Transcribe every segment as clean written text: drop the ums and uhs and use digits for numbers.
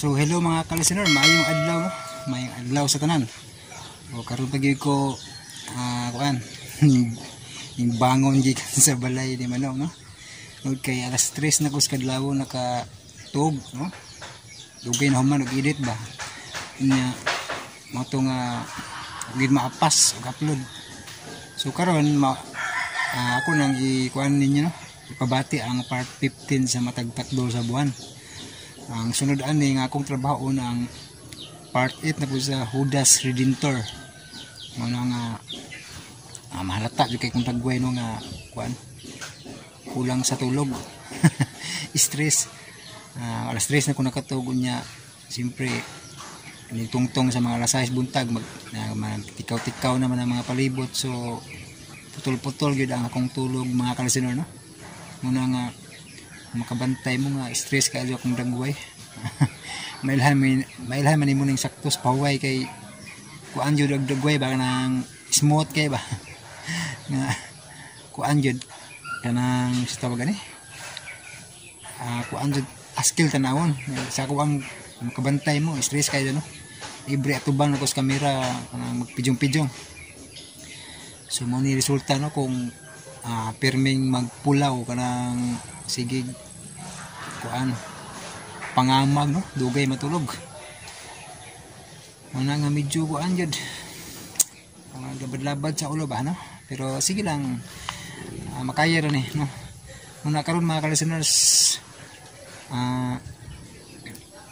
So hello mga ka-listener, maayong adlaw, no? Maayong adlaw sa tanan. O karon pa gyud ko kuan yung bangon gikan sa balay ni Manong, no? Okay, alas 3 na ko sa kadlawon nakatug, no? Dugay na human og edit ba. Nya mo to nga gid maapas og upload. So karon ako nang ikuan ninyo, no? Ipabati ang part 15 sa Matag Takdol sa Buwan. Ang sunod ani nga akong trabaho na ang part 8 na po sa Judas Redentor. Mao na nga mahalata jud kay kung tagway, no, nga kuan kulang sa tulog. Stress. Alas 3 na ko nakatug niya. Siyempre nitungtong sa mga alas 6 buntag magtikaw-tikaw naman ang mga palibot, so putol-putol gyud ang akong tulog mga ka-listener, no? Muna nga makabantay mo nga stress kaayo akong dagway. Mailhan man nimo ning sakto sa pahuway kay kuan jud og dagway ba, kanang smooth kay ba nga kuan jud kanang sa tawag ani kuan jud askil tanawon sa ako ang makabantay mo stress kayo, no? Libre atubang ako sa kamera kanang magpijong-pijong. So mo ni resulta, no, kung pirming magpulaw kanang sige kuan pangamag, no, dugay matulog. Muna nga medyo kuan jud labad-labad sa ulo ba, no? Pero sige lang, makaya ra ni, no? Muna karon mga ka-listeners,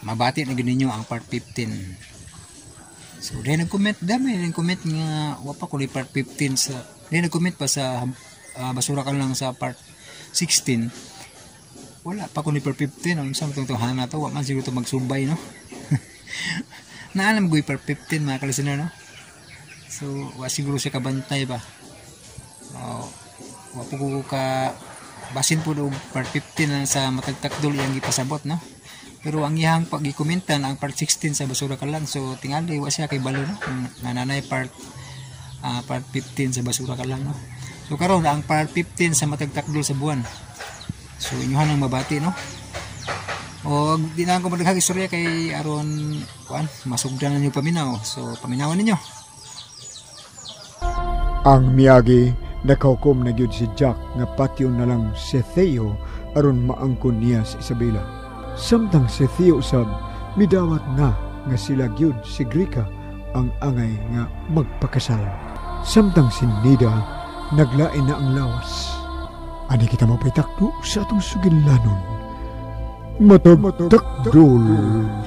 mabati na gyud ninyo ang part 15. So dahil nag-comment, dami nag-comment nga wa pa ko ni part 15 sa dahil nag-comment pa sa basura ka lang sa part 16. Wala pa ko ni part 15. Ano sa itong tuhana to? Wa man siguro to magsubay, no? Naalam ko part 15 mga ka-listener, no? So wa siguro siya kabantay ba. Wa po ko ka basin po og part 15 na sa Matagtakdol iyang gipasabot, no? Pero ang iyang pag-ikomentan ang part 16 sa basura ka lang. So tingali wa siya kay balo, no? Nananay part 15 sa basura ka lang, no? So karon ang part 15 sa Matagtakdol sa Buwan. So inyuhan ang mabati, no? O di na ako madaghag istorya kay aron kuan masugdan ninyo paminaw. So paminawan ninyo. Ang miyagi nakahukom na gyud si Jack nga patyon na lang si Theo aron maangkon niya si Isabela. Samtang si Theo sab midawat na nga sila gyud si Grika ang angay nga magpakasal. Samtang si Nida naglain na ang lawas. Ani kita mapaitakdo sa atong sugilanon. Matagtakdol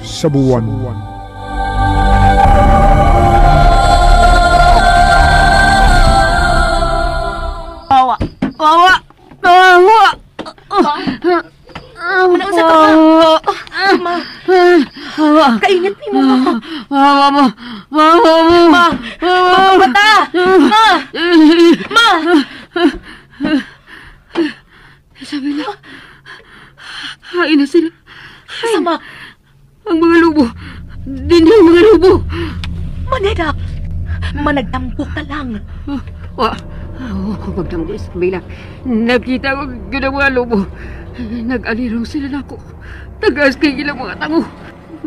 sa Buwan. Awa! Awa! Awa! Ano sa ka, ma? Ma! Kainit ni mo, ma! Ma! Ma! Ma! Ma! Ma! Ma! Ma! Isabela, hain na sila. Sama! Ang mga lubo! Dini ang mga lubo! Maneda! Managtampo ka lang! Wa! Magtampo, Isabela. Nakita ko gud ang mga lubo. Nag-alirong sila nako. Tagas kay ilang mga tango.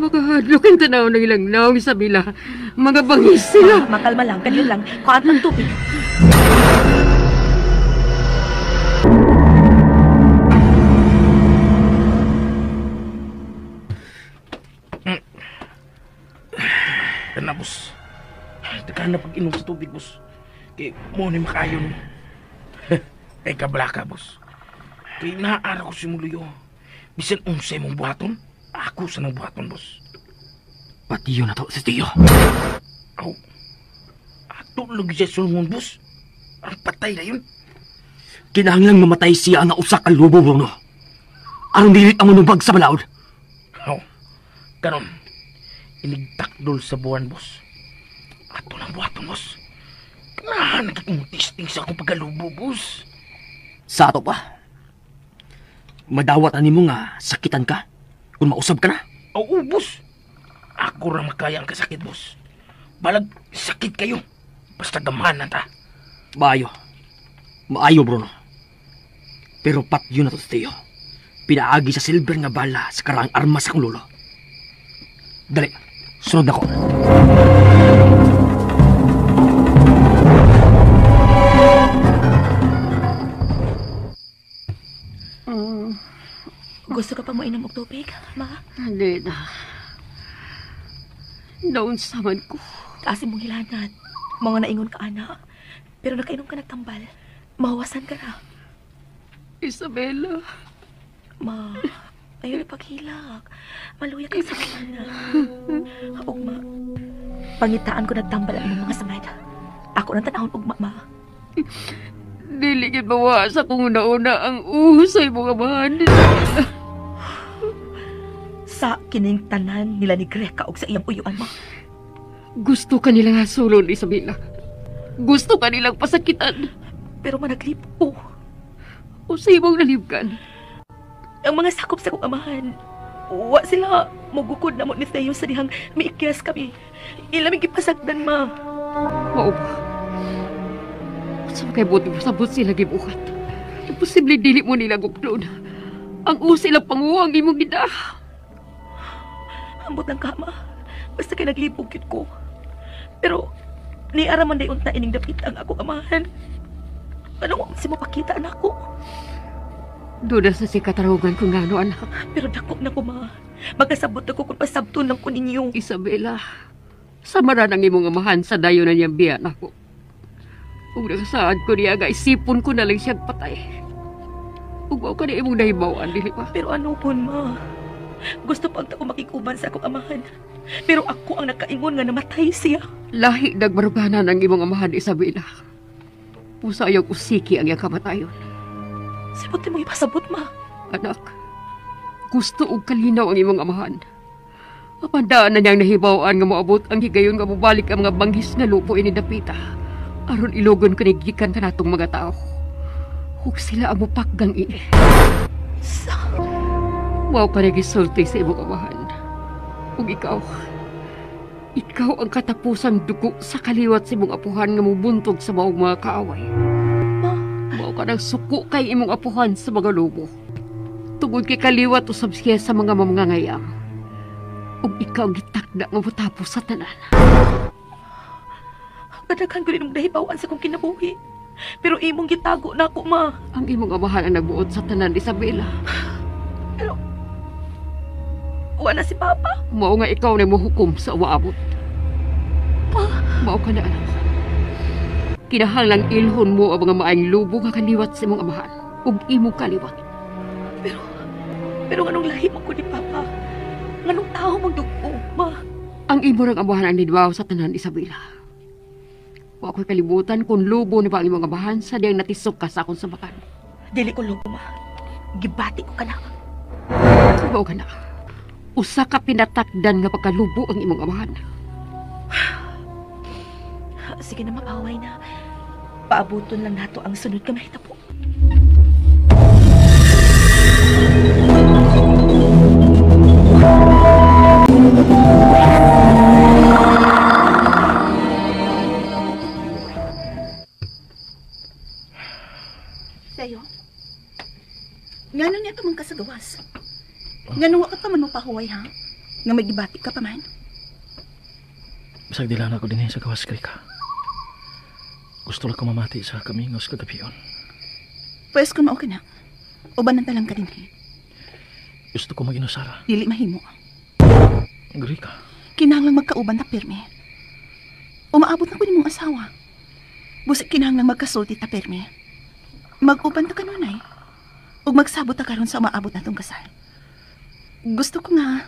Makahadlok ang tanaw ng ilang naong, Isabela. Mga bangis sila. Ma, makalma lang. Kanil lang. Kuhaan ng tubig. Tana, boss. Teka na pag-inom sa tubig, boss. Kay mo ni makayon. Kay kabalaka, boss. Kay naaara ko si Muluyo. Bisan unsay mong buhaton, ako sa nang buhaton, boss. Patiyo na to si Tio. Aw, ato lagi siya sulungon, boss. Ang patay na yun. Kinahanglang mamatay siya nga usa ka lubo, Bruno. Aron dili ang manubag sa balaod. Aw, karon inigtakdol sa buwan, boss. Ato lang buhaton, boss. Kanahan nagkikong testing sa akong pagkalubo, boss. Sa ato pa. Madawat ani mo nga sakitan ka kung mausab ka na. Oo, boss. Ako ra makaya ang kasakit, boss. Balag sakit kayo. Basta gamahan na ta. Maayo. Maayo, Bruno. Pero patyo na to, Teo. Pinaagi sa silver nga bala sa karaang armas akong lolo. Dali, sunod ako. Gusto ka pa mo inom og tubig, ma? Hindi na. Naunsa man ko. Taas imong hilanat. Mga naingon ka, ana. Pero nakainom ka nagtambal. Mahuwasan ka ra. Isabela. Ma, ayaw na paghilak. Maluya ka sa kamana. Ugma, pangitaan ko nagtambal ang imong mga samad. Ako nang tanahon, ugma, ma. Dili gid bawa sa kung una-una ang usay mga amahan. Sa kining tanan nila ni Greka og sa iyang uyuan, ma. Gusto ka nilang hasulon, Isabela. Gusto ka nilang pasakitan. Pero managlip ko. Usay mong nalibgan. Ang mga sakop sa kong amahan, wa sila mugukod na mo ni Theo sa dihang miikyas kami. Ilaming gipasagdan, ma. Mao ba? Sa kay buti mo sabot sila gibuhat. Imposible dili mo nila gukdon. Ang usi lang panguwang imong gida. Ambot lang ka, ma. Basta kay naglibog yun ko. Pero niara man dayon ta ining dapit ang akong amahan. Ano mo si mo pakita anak ko? Doon na sa sikatarungan ko ngano, anak. Pero dako na ko, ma. Magkasabot ako kung pasabton lang ko ninyo. Isabela, sama ra nang imong amahan sa dayon na niyang biya nako. Ug nakasaad ko niya nga isipon ko na lang siyang patay. Ug mao ka na imong nahibaw-an, dili ba? Pero ano po, ma? Gusto pa ang tao makikuban sa akong amahan. Pero ako ang nakaingon nga namatay siya. Lahi nagbaruganan ang imong amahan, Isabela. Pusa ayaw usiki ang iyang kamatayon. Sabot mo ipasabot, ma. Anak, gusto og kalinaw ang imong amahan. Apandaan na niyang nahibaw-an nga moabot ang higayon nga mobalik ang mga banghis nga lupo ini dapita. Aron ilogon ko ni gikan kanatong mga tao. Ug sila ang mupakgang ini. Sa... Mao ka nagisulti sa imong amahan. Ug ikaw, ikaw ang katapusang dugo sa kaliwat sa imong apuhan nga mubuntog sa maong mga kaaway. Ma, mao ka nang suko kay imong apuhan sa mga lobo. Tungod kay kaliwat usab siya sa mga mamangangayam. Ug ikaw ang gitakda nga motapos sa tanan. Kadaghan ko rin ang nahibawan sa kong kinabuhi. Pero imong gitago na ako, ma. Ang imong amahan ang nagbuot sa tanan, Isabela. Pero wala si Papa. Mao nga ikaw na mohukom sa umaabot. Pa? Mao ka na, anak. Kinahanglang ilhon mo ang mga maayong lubo nga kaliwat sa imong amahan ug imong kaliwat. Pero anong lahi mo ko ni Papa? Nganong tao magdugo, ma? Ang imo rang amahan ang nidwaw sa tanan, Isabela. Wa ko'y kalibutan kung lubo na ba ang imong amahan sa diyang natisok ka sa akong samakan. Dili ko lubo, ma. Gibati ko ka na. Mao ka na. Usa ka pinatakdan nga pagkalubo ang imong amahan. Sige na, mapaway na. Paabuton lang nato ang sunod ka mahitabo. Sayo, ngano niya ka man kasagawas? Ngano wa ka pa man mapahuway, ha? Nga may gibati ka pa man? Bisag dila na ako din sa gawas, Krika. Gusto lang ko mamati sa kamingos kagabion. Pwes kung mao ka na, ubanan ta lang ka din, he. Gusto ko mag-inusara. Dili mahimo. Grika. Kinahanglang magkauban ta pirmi. Umaabot na ko nimong asawa. Busa kinahanglang magkasulti ta pirmi. Mag-uban ta kanunay. Ug magsabot ta karon sa umaabot natong kasal. Gusto ko nga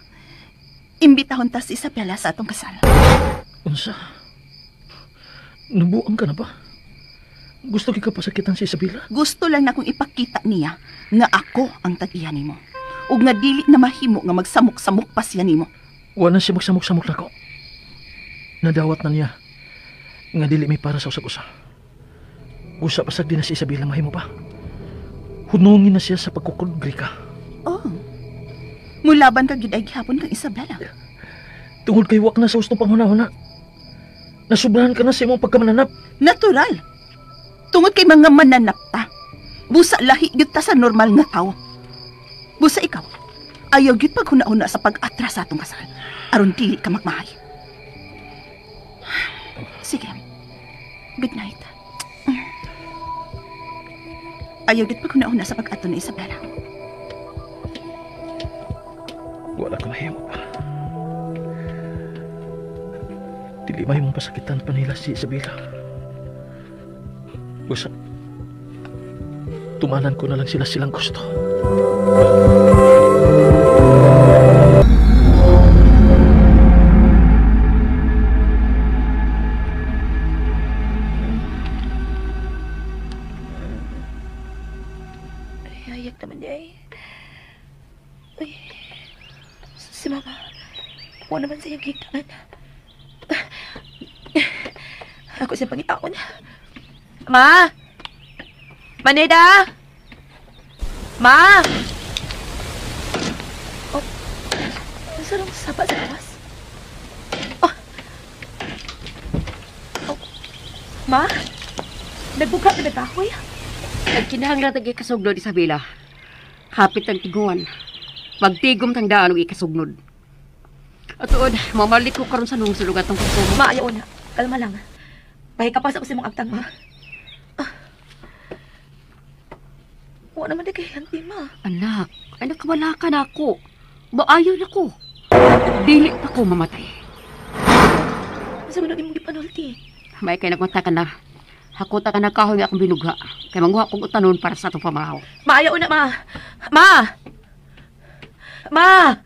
imbitahon ta si Isabela sa atong kasal. Unsa? Nabuang ka na ba? Gusto kay kapasakitan si Isabela? Gusto lang na akong ipakita niya nga ako ang tag-iya nimo. Ug nga dili na mahimo nga magsamok-samok pa siya nimo. Wala siya magsamok-samok nako. Nadawat na niya nga dili may para sa usag-usa. Usa pasag din na si Isabela mahimo pa. Hunungin na siya sa pagkukod, Grika. Oh. Mulaban ka gid ay gihapon kang Isabela. Tungod kay wak na sa ustong panghuna-huna. Nasubrahan ka na sa imong pagkamananap. Natural. Tungod kay mga mananap ta. Busa lahi gyud ta sa normal nga tawo. Busa ikaw. Ayaw gyud paghuna-huna sa pag-atras sa atong kasal. Aron dili ka magmahay. Sige. Good night. Ayaw gyud paghuna-huna sa pag-ato ni Isabela. Wala ka mahimo pa. Dili mahimong pasakitan pa nila si Isabela. Basta, tumanan ko na lang sila silang gusto. Ay, ayak naman niya eh. Uy, si Mama, wala naman sa iyang higtaan. Ako siyang pangitaon. Ma! Maneda! Ma! Oh, sarong saba sa lawas. Oh. Oh. Ma? Nagbuka na nagkahoy? Nagkinahanglan tag ikasugnod, Isabela. Hapit ang tiguan. Magtigom tang daan og ikasugnod. Atuod, mamalik ko karon sa lungsod ug atong konsumo. Ma, ayaw na. Kalma lang. Pahikapas ako sa imong agtang, ma. Ah. Wa naman di kahilanti, ma. Anak, anak, wala ka na ako. Maayo na ko. Dili pa ko mamatay. Masa man imong gipanulti? May kay nagmata ka na. Hakuta ka na kahoy nga akong binugha. Kay manguha kong utanon para sa atong pamahaw. Ma, ayaw na, ma. Ma! Ma!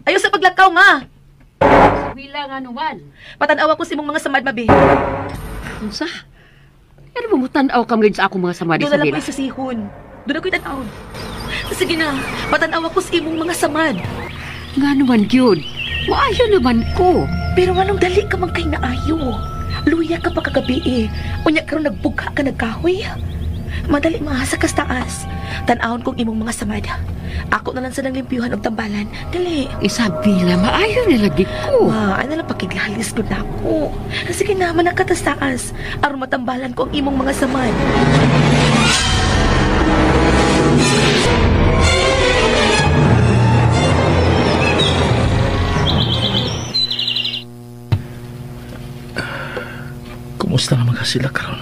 Ayaw sa paglakaw, ma! Bila nga naman. Patanawa ko sa imong mga samad, mabi. Unsa? Ano ba mo tanaw ka ngayon sa akong mga samad, Doon na lang Isabela? ko sa sihon. Doon ako'y tanawon. Sige na, patanawa ko sa imong mga samad. Nga naman yun. Maayo naman ko. Pero anong dali ka man kay naayo? Luya ka pa kagabi eh. Unya karon nagbugha ka nagkahoy. Madali maasa kas taas. Tan-awon kong imong mga samad. Ako na lang sa nang limpyuhan og tambalan. Dali. Isabela, maayo na lagi ko. Ma, ano lang pakiglalis ko na ako. Sige na, manakatas taas. Aron matambalan ko ang imong mga samad. Kumusta naman ka sila karon?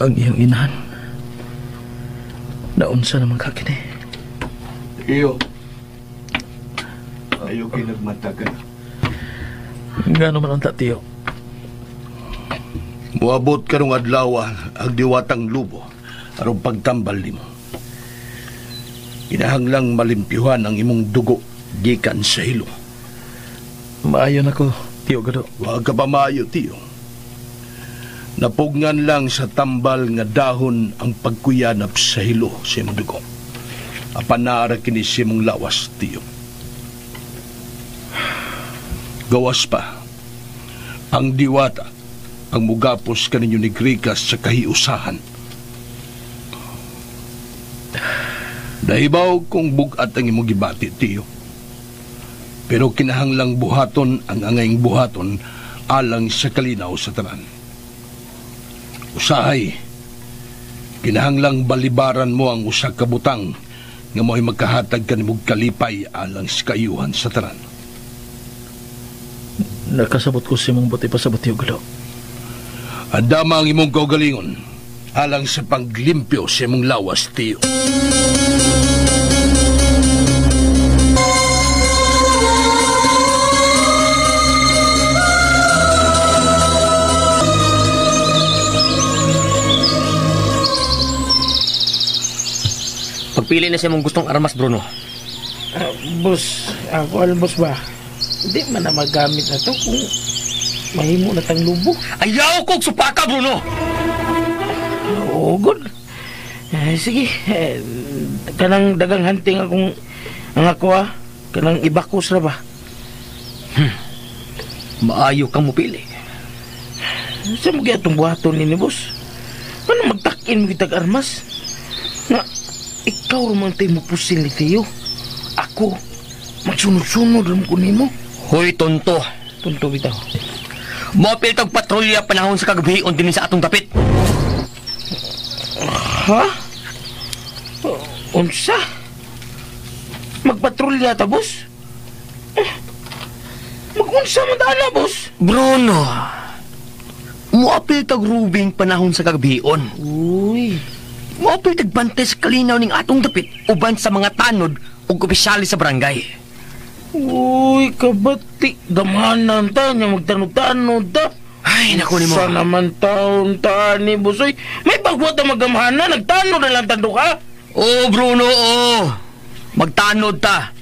Ang iyong inahan. Naunsa naman ka kini. Iyo. Ayaw kay nagmata ka na. Nga naman ang tatiyo. Muabot karong adlaw ang diwatang lubo aron pagtambal nimo. Kinahanglang malimpyuhan ang imong dugo gikan sa hilo. Maayo na ko, Tiyo Gado. Wa ka pa maayo, Tiyo. Napugnan lang sa tambal nga dahon ang pagkuyanap sa hilo sa imong dugo. Apan naara kini sa imong lawas, Tiyo. Gawas pa, ang diwata ang mugapos kaninyo ni Grikas sa kahiusahan. Nahibaw kung bugat ang imong gibati, Tiyo. Pero kinahanglang buhaton ang angayng buhaton alang sa kalinaw sa tanan. Usahay, kinahanglang balibaran mo ang usa ka butang nga mo'y magkahatag kanimog kalipay alang sa kaayuhan sa tanan. Nakasabot ko sa imong buti pasabot, Tiyo Gado. Andama ang imong kaugalingon alang sa paglimpyo sa imong lawas, Tiyo. Pagpili na siya mong gustong armas, Bruno. Boss, ako alam, boss ba? Hindi man na magamit na to kung mahimo na tang lubo. Ayaw kong supaka, Bruno! Oo, good. Sige, kanang dagang hunting akong ang ako ah. Kanang ibakos na ba? Maayo kang mupili. Sa mga itong buhaton ni boss? Paano magtakin mo kitag armas? Nga, ikaw ramang tayo mupusil ni Teo. Ako, magsunod-sunod ramang ko nimo. Hoy, tonto. Tonto bitaw. Mopil tag patrolya panahon sa kagabion din sa atong dapit. Ha? Unsa? Magpatrolya ta, boss? Magunsa man ta na, boss? Bruno, muapil tag rubing panahon sa kagabion. Uy. Muapil tag bantay sa kalinaw ning atong dapit uban sa mga tanod ug opisyales sa barangay. Uy, kabati. Gamhanan ta niya magtanod-tanod ta. Ay, naku nimo. Sa naman taon ta ni boss. Uy, may bagwat na maggamhanan. Nagtanod na lang tando ka. Oo, Bruno, oo. Magtanod ta.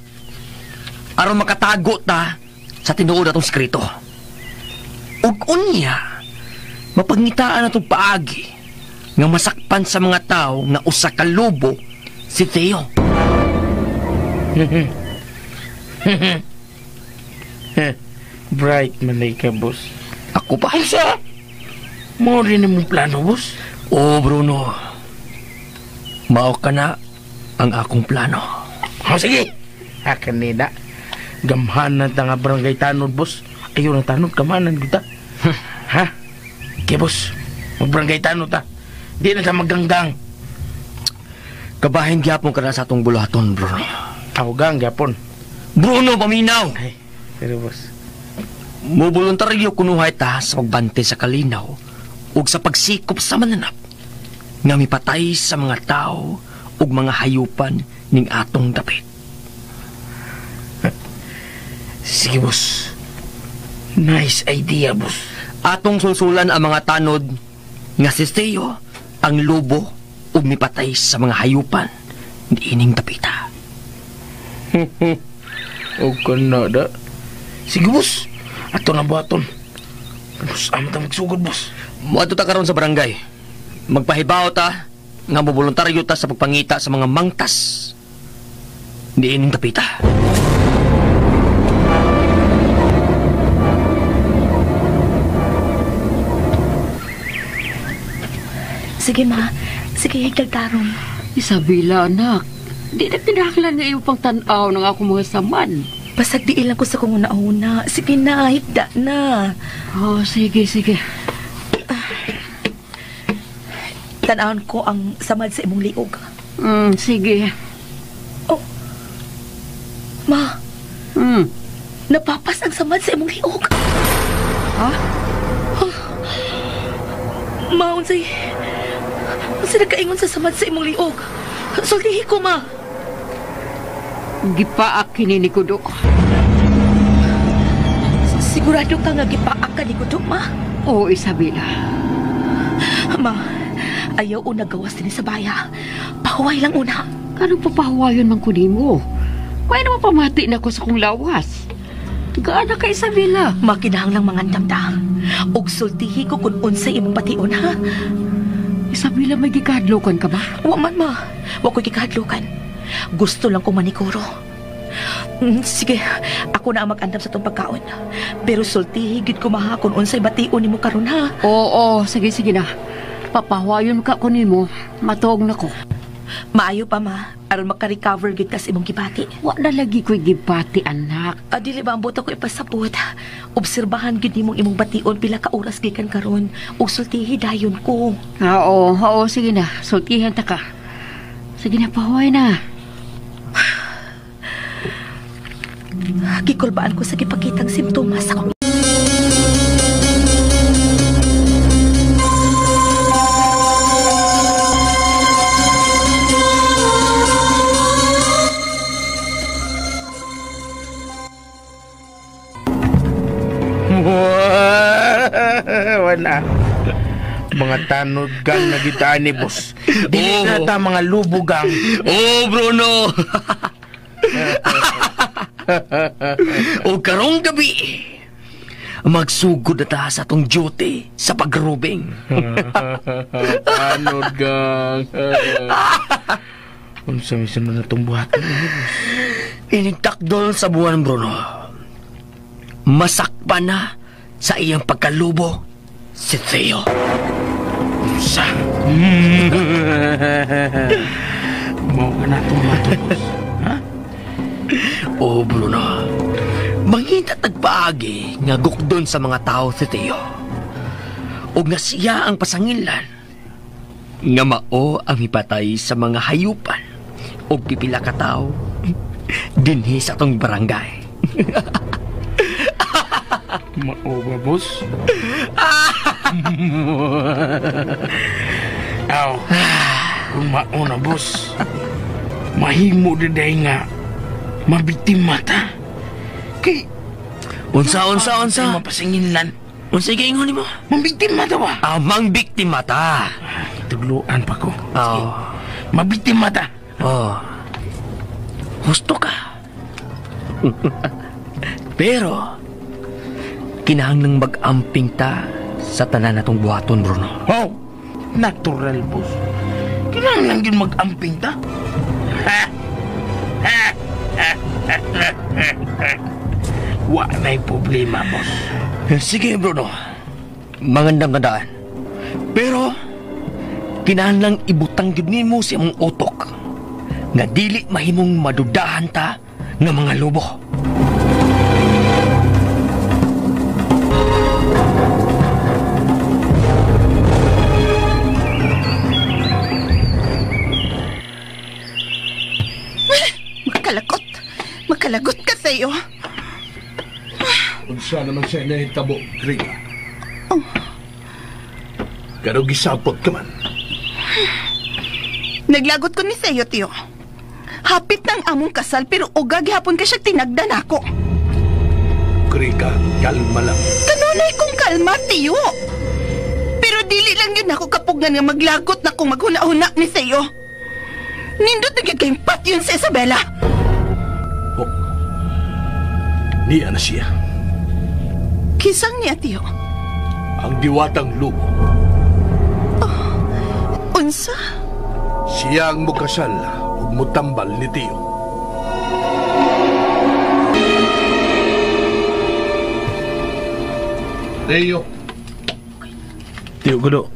Aron makatago ta sa tinuod atong sekreto. Ug unya, mapangitaan atong paagi nga masakpan sa mga tao nga usa ka lobo si Theo. Bright man ka, boss. Ako pa? Unsa? Mao rin imong plano, boss? Oo, Bruno. Mao ka na ang akong plano. Oh, sige. Akin nila. Gamhanan ta nga barangay tanod, boss. Ayaw na tanod, kamanan kita. Ha? Okay, boss. Magbarangay tanod ta. Di na ta magganggang. Kabahin gyapon ka na sa atong bulaton, Bruno. Ako gang gyapon. Bruno, paminaw! Ay, pero boss. Muboluntaryo kunuhay ta sa pagbante sa kalinaw ug sa pagsikop sa mananap nga mipatay sa mga tao ug mga hayupan ning atong dapit. Sige, boss. Nice idea, boss. Atong sulsulan ang mga tanod nga si Theo ang lobo ug mipatay sa mga hayupan niining dapita. O kanada. Sige, boss. Ato na buhaton. Boss, amo ta magsugod, boss. Moadto ta karon sa barangay. Magpahibaw ta nga moboluntaryo ta sa pagpangita sa mga mangtas niining dapita. Sige, ma. Sige, higdagtarong. Isabela, anak. Di na kinahanglan nga iyong pangtan-aw ng akong mga samad. Basag di ilang ko sa kung una-una. Sige na, higda na. Oh, sige, sige. Tan-awon ko ang samad sa imong liog. Sige. Oh. Ma. Napapas ang samad sa imong liog. Ha? Oh. Ma, unsay nagkaingon sa samad sa imong liog? Sultihi ko, ma. Gipaak kini ni Kudo. Sigurado ka nga gipaak ka ni Kudo, ma? Oo, Isabela. Ma, ayaw una gawas din sa baya. Pahuway lang una. Anong papahuwayon man ko nimo? May naman pamati na ko sa kong lawas. Gaana ka, Isabela? Makinahanglang mangandam ta. Og sultihi ko kung unsay imong bation, ha? Isabela, may gikahadlokan ka ba? Wa man, ma. Wa ko'y gikahadlokan. Gusto lang kong manikuro. Sige, ako na ang mag-andam sa itong pagkaon. Pero sultihi gid ko maha kung unsay bation nimo karon, ha? Oo, sige, sige na. Papahuwayon ka ko nimo. Matuog na ko. Maayo pa, ma. Aron makarecover gid ka sa imong gibati. Wa na lagi ko'y gibati, anak. Dili ba ang buta ko ipasabot? Obserbahan gid nimong imong bation pila ka oras gikan karon. Ug sultihi dayon ko. Oo, oo, sige na. Sultihan ta ka. Sige na, pahuway na. Gikulbaan ko sa gipakitang simptomas akong Wala. Mga tanod gang na gitaan ni boss. Dili na ta mga lubo gang. Oh, Bruno. O karong gabi, magsugod na ta sa atong duty sa pagrubing. Tanod gang. Unsa may sunod na itong buhaton ni boss? Inigtakdol sa buwan, Bruno. Masakpan na sa iyang pagkalubo si Theo. Unsa? Mao ka na itong buhaton, boss. Ha? Oh, Bruno. Mangita tagpaagi nga gukdon sa mga tao si Theo. Og nga siya ang pasangilan nga mao ang ipatay sa mga hayupan og pipila ka tao Dinhi sa atong barangay. Mao ba, boss? Aw, kung mao na, boss, mahimo diday nga mabiktima ta. Kay Unsa, unsa, unsa? Mapasinginlan. Unsa giingon nimo? Mabiktima ta ba? Ah, mangbiktima ta. Tugluan pa ko. Oh. Mabiktima ta. Oh. Husto ka. Pero kinahanglang mag-amping ta sa tanan natong buhaton, Bruno. Oh, natural, boss. Kinahanglan gyud mag-amping ta. Wa na'y problema, boss. Sige, Bruno. Mangandam na daan. Pero kinahanglang ibutang gyud nimo sa imong utok nga dili mahimong madudahan ta nga mga lobo. Makalagot. Makalagot ka sa'yo. Unsa naman siya nahitabo, Krika? Oh. Pero gisapot ka man. Naglagot ko ni sa'yo, Tiyo. Hapit ng among kasal pero uga gihapon ka siya tinagdan ako. Krika, kalma lang. Kanunay kong kalma, Tiyo. Pero dili lang yun ako kapugngan nga maglagot na kung maghuna-huna ni sa'yo. Nindot na gyud kayong patyon sa Isabela. Oh. Niya na siya. Kisang niya, Tiyo. Ang diwatang lubo. Oh, unsa? Siya ang mukasal ug mutambal ni Tiyo. Tiyo. Tiyo, Gudo.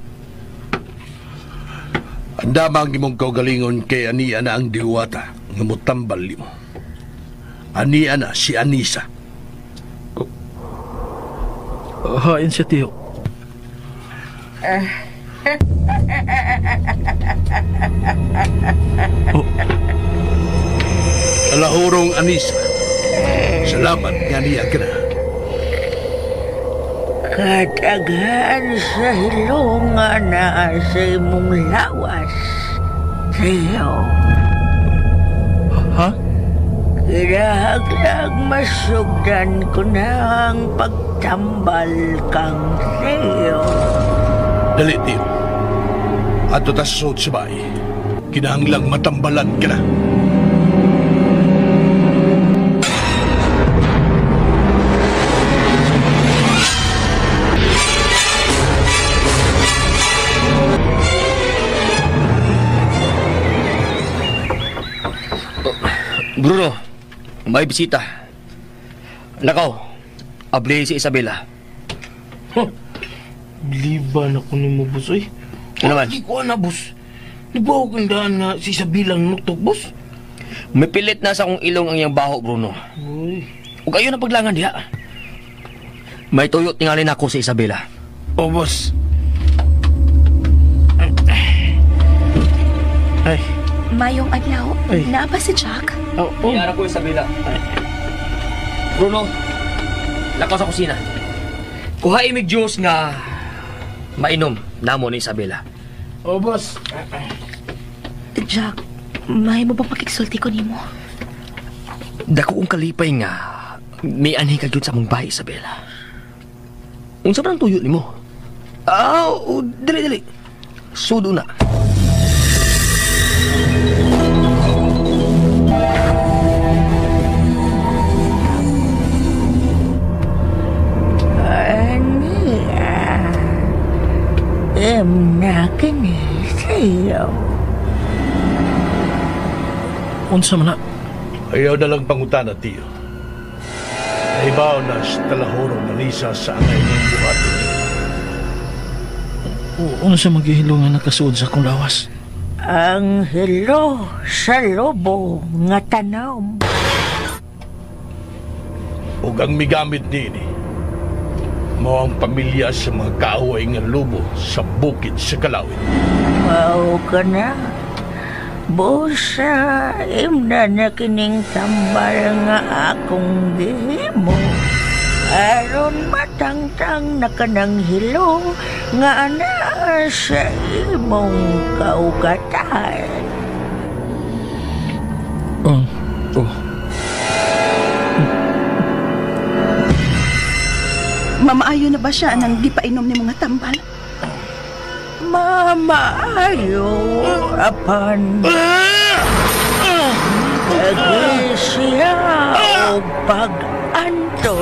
Andama ang imong kaugalingon kay aniya na ang diwata nga mutambal nimo. Aniya na si Anisa. Hain siya, Tiyo. Oh. Kalahurong Anisa. Salamat nga niya ka na. Kataghan sa hilonga na sa imong lawas, Tiyo. Ha? Kinahaglag masugdan ko na ang pagtambal kang Tiyo. Dali, Tiyo. Ato ta sa suot sa bahay. Kinahanglang matambalan ka na. Bruno, may bisita. Lakaw, abli si Isabela. Huh. Biliban ako ni mo, boss, oy. Ano man? Di ko na, boss. Di ba ako kandaan nga si Isabela ang nuktok, boss? Mipilit na sa akong ilong ang iyang baho, Bruno. Uy. Ug ayon ang paglangan diha. May tuyo tingali na ako si Isabela. Oh, boss. Ay. Mayong adlaw, Ay. naa ba si Jack? Oh, oh. Iyara ko, Isabela. Ay. Bruno, lakaw sa kusina. Kuha imig juice nga mainom namo ni Isabela. Oh, boss. Jack, may mo bang pakigsulti ko nimo? Dako kong kalipay nga may anhi ka gyud sa among bahay, Isabela. Unsa man ang tuyo nimo? Ah, oh, dali dali. Sudo na. Ania, im na kini sa'yo. Unsa man na? Ayaw na lang pangutana, Tiyo. Naibaw na sa talahurong Anisa sa angay ng buhaton niya. Unsa maghihilo nga nakasuod sa akong lawas? Ang hilo sa lobo nga tanom. Ug ang migamit niini, mao ang pamilya sa mga kaaway nga lobo sa bukid sa Kalawit. Mao ka na. Busa, imna na kining tambal nga akong gihimo. Aron matangtang na kanang hilo nga anaa sa imong kaugatan. Oh. Mamaayo na ba siya nang gipainom ni mga tambal? Mamaayo, apan lagi siya o pag-anto.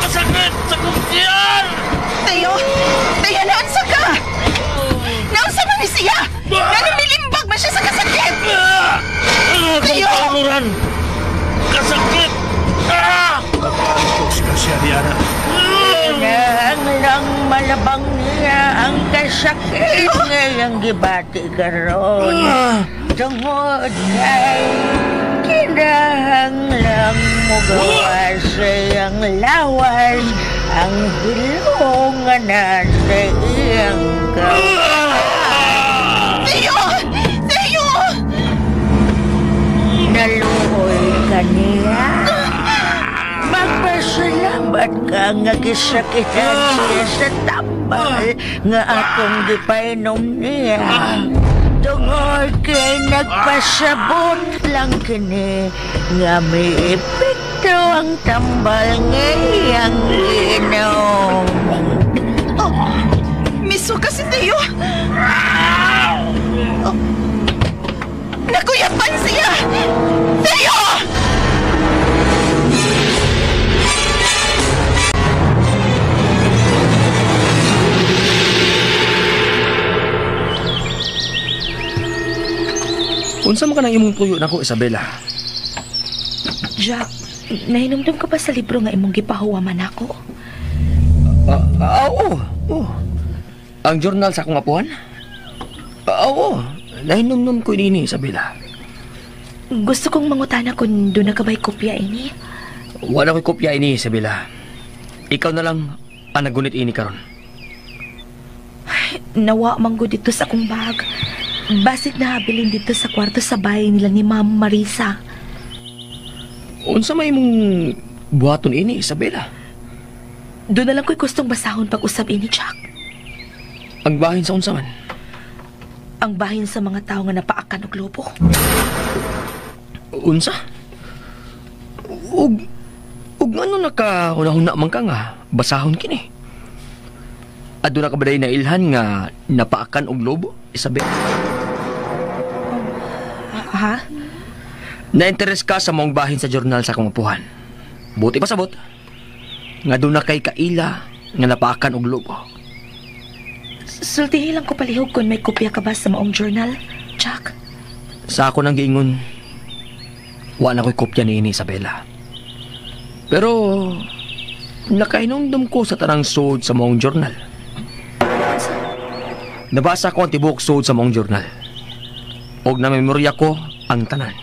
Masakit sa kumsiyan! Tayo! Tayo, naunsa ka! Naunsa man ni siya! Ganun milimbag man siya sa kasakit! Tayo! Kasakit! Pag-antos ka siya, Diana. Nang malabang niya ang kasakit ngayang gibati karon. Tungod kay kinahanglang mugawa sa iyang lawas ang hilong nga nasa iyang kawan. Tayo! Tayo! Naluoy ka niya. Magpasalamat ka nga gisakitan siya sa tambal nga akong gipainom niya. Tungod kay nagpasabot lang kini nga may epekto ang tambal nga iyang giinom. Oh, misuka si Teo. Oh, nakuyapan siya! Teo! Unsa man ka nang imong tuyo nako, Isabela? Jack, nahinumdum ka pa sa libro nga imong gipahuwaman ako? Oo. Oh. Ang journal sa akong apuhan? Oo. Nahinumdum ko ini, Isabela. Gusto kong mangutana kung doon na ka ba'y kopya ini? Wala ko'y kopya ini, Isabela. Ikaw na lang ang nagunit ini karon. Nawa manggo dito sa akong bag. Basig na habilin dito sa kwarto sa bahay nila ni Ma'am Marisa. Unsa may imong buhaton ini, Isabela? Doon na lang ko'y gustong basahon pag-usap ini, Jack. Ang bahin sa unsa man? Ang bahin sa mga tao nga napaakan og lobo. Unsa? Ug ngano nakahuna-huna man ka nga basahon kini? Aduna ka ba day nailhan nga napaakan og lobo, Isabela? Ha? Na-interest ka sa mong bahin sa journal sa akong apuhan. Buti pa sabot nga doon na kay kaila nga napaakan og lobo. Sultihin lang ko palihog kung may kopya ka ba sa maong journal, Jack? Sa ako nang giingon, wa na ko'y kopya ni ini, Isabela. Pero nakahinumdum ko sa tanang sud sa maong journal. Nabasa ko ang tibuok sud sa maong journal. Og namemorya ko ang tanan.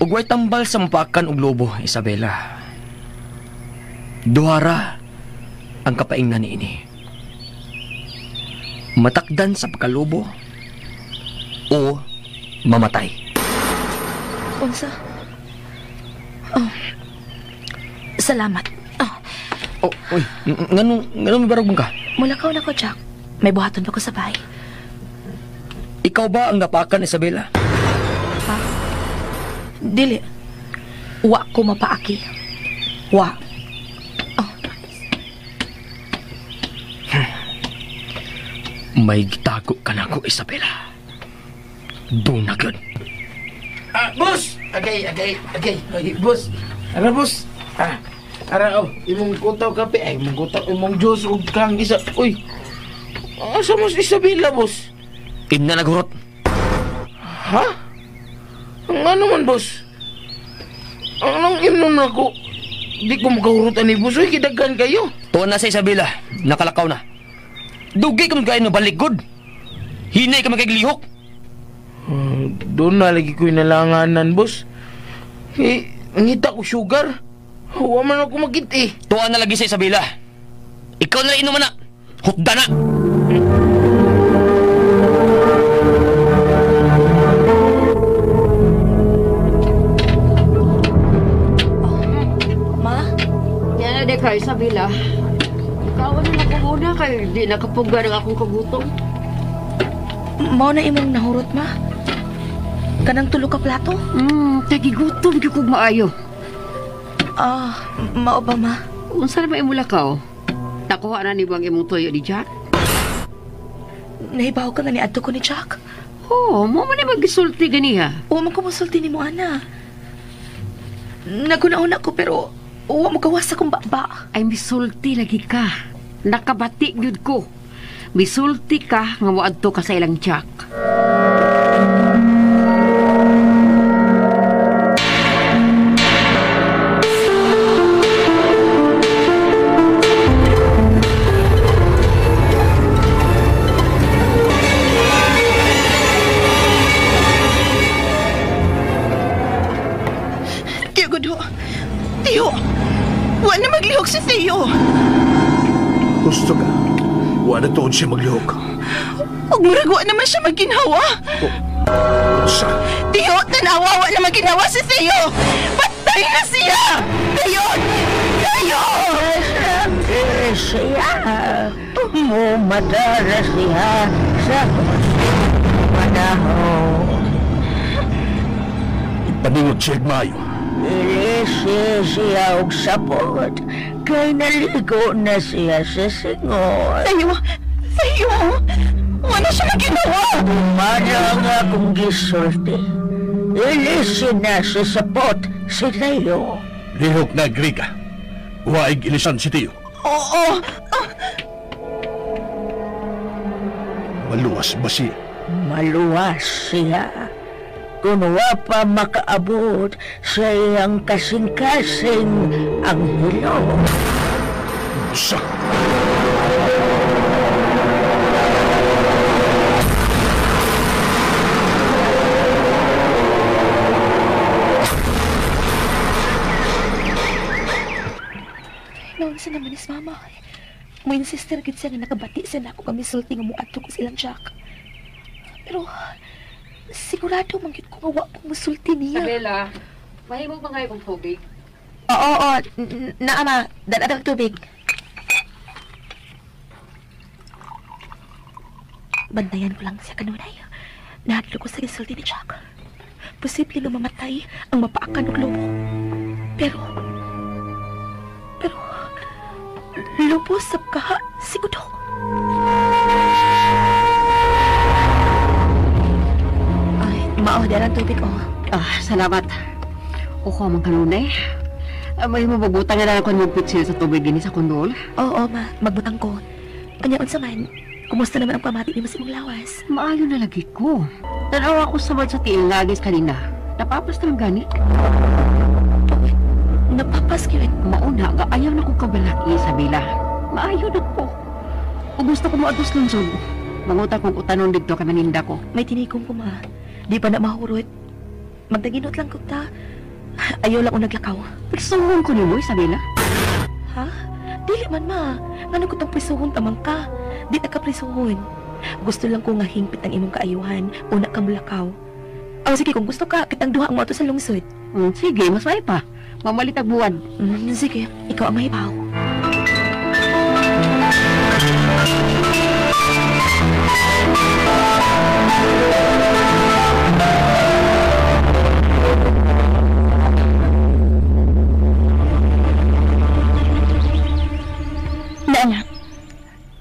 Ug way tambal sa mapakan og lobo, Isabela. Duhara ang kapaingnan niini. Matakdan sa pagkalobo o mamatay. Unsa? Oh. Salamat. Oh. Oh, uy, ngano may barog ka? Mulakaw na ko, Jack. May buhaton pa ko sa bahay. Ikaw ba ang napakan, Isabela? Ha? Dili. Wa ko mapaaki. Wa. Oh. May gitago ka na ko, Isabela. Doon na yun. Ah, boss! Agay. Agay, boss. Ara, boss. Ah, ara, oh. Imong kutaw kape. Ay, imong kutaw. Imong juice. Ug kang isa. Uy. Asa mo si Isabela, boss? Inna nagurot. Ha? Ang ano man, boss? Anong imnom na ko? Di ko makahurutan ni boss. Uy, kidaghan kayo. Tuwan na sa Isabela. Nakalakaw na. Dugi ka magkain ng balikod. Hinay ka magkaglihok. Doon na lagi ko'y nalanganan, boss. Eh, ngita ko sugar. Huwag man ako magit eh. Tuwan na lagi sa Isabela. Ikaw na lang inuman na. Hutda na! Ka, Isabela. Ikaw na lang ko muna kay di nakapuga ng akong kagutom. Mao na imong nahurot, ma. Kanang tulo ka plato? Tagigutom gyud kog maayo. Ah, mao ba, ma? Unsa na ba imong lakaw? Nakuha na ni bang imong tuyo ni Jack? Nahibaw ka nga ni adto ko ni Jack. Oo, mo man ni maggisulti ganiha. Wa man ko mosulti nimo, ana. Naguna-una ko pero wa mo gawas akong baba. Ay, misulti lagi ka. Nakabati gyud ko. Misulti ka nga moadto ka sa ilang Jack. Tiyo, Gudo. Tiyo, wa na maglihok si Theo. Gusto ka? Wa na tuod siya maglihok. Ug murag wa naman siya magginhawa. Unsa? Tiyo, tanawa, wa na magginhawa si Theo. Patay na siya! Theo! Theo! Siya, mumadara siya sa panahon. Ipaningot siya maayo. Ilisi siya og sapot, kay naligo na siya sa singot. Theo! Theo! Wa na siya magginhawa! Mana nga akong gisulti. Ilisi na sa sapot si Theo. Lihok na Grika. Waig ilisan si Theo. Oo! Maluwas ba siya? Maluwas siya. Kung wa pa makaabot sa iyang kasing-kasing ang hilom. Sa! Naunsa naman is mama. Mo insister gid siya nga nakabati siya na ako kami sulti nga moadto ko silang Jack. Pero sigurado man gyud ko nga wa ko musulti niya. Isabela, mahimo pa nga akong tubig. Oo, oo, naa ma, dala tubig. Bantayan ko lang siya kanunay. Nahadlo ko sa gisulti ni Jack. Posible nga mamatay ang mapaakan og lobo. Pero lobo sab kaha si Gudok. Ay, mao dara ang tubig oh. Ah, salamat. Uko man kanunay. May mabubutang na lang ako ng pitsil sa tubig gini sa kondol. Oo, ma, magbutang ko. Anya unsa man? Kumusta naman ang pamati nimo sa imong lawas? Maayo na lagi ko. Tanaw ako sa sa tiil nagis kanina. Napapas naman gani. Napapas gyud. Mauna nga ayaw na kong kabalaki, Isabela. Maayo na ko. O gusto ko mo atos lungsod. Manguta kong utanon dito kay maninda ko. May tinikong ko ma. Di pa na mahurot. Magdaginot lang ko ta. Ayaw lang ko naglakaw. Prisuhon ko nimo, Isabela. Ha? Dili man ma. Ngano ko tong prisuhon tamang ka? Di ta ka prisuhon. Gusto lang ko nga hingpit ang imong kaayuhan. Una ka mulakaw. Oh, sige, kung gusto ka, kitang duha ang moto sa lungsod. Sige, mas may pa. Mamalit ang buwan. Sige, ikaw ang mahibaw. Naana,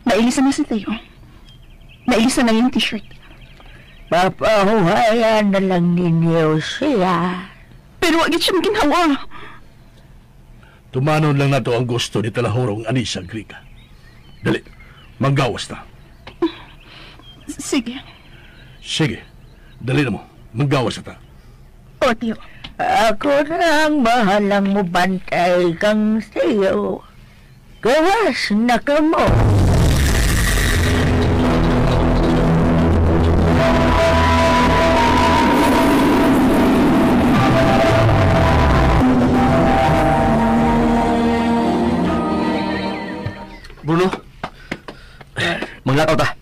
nailisan na si Theo. Nailisan na yung t-shirt. Papahuhayan na lang ninyo siya. Pero wag siya maginhawa. Tumanon lang nato ang gusto ni Talahorong Anisa Grika. Dali, manggawas ta. Sige. Sige, dali na mo. Manggawas ta. O, Tio. Ako na ang bahalang mubantay kang Theo. Gawas na ka mo. Bruno, manglakaw ta.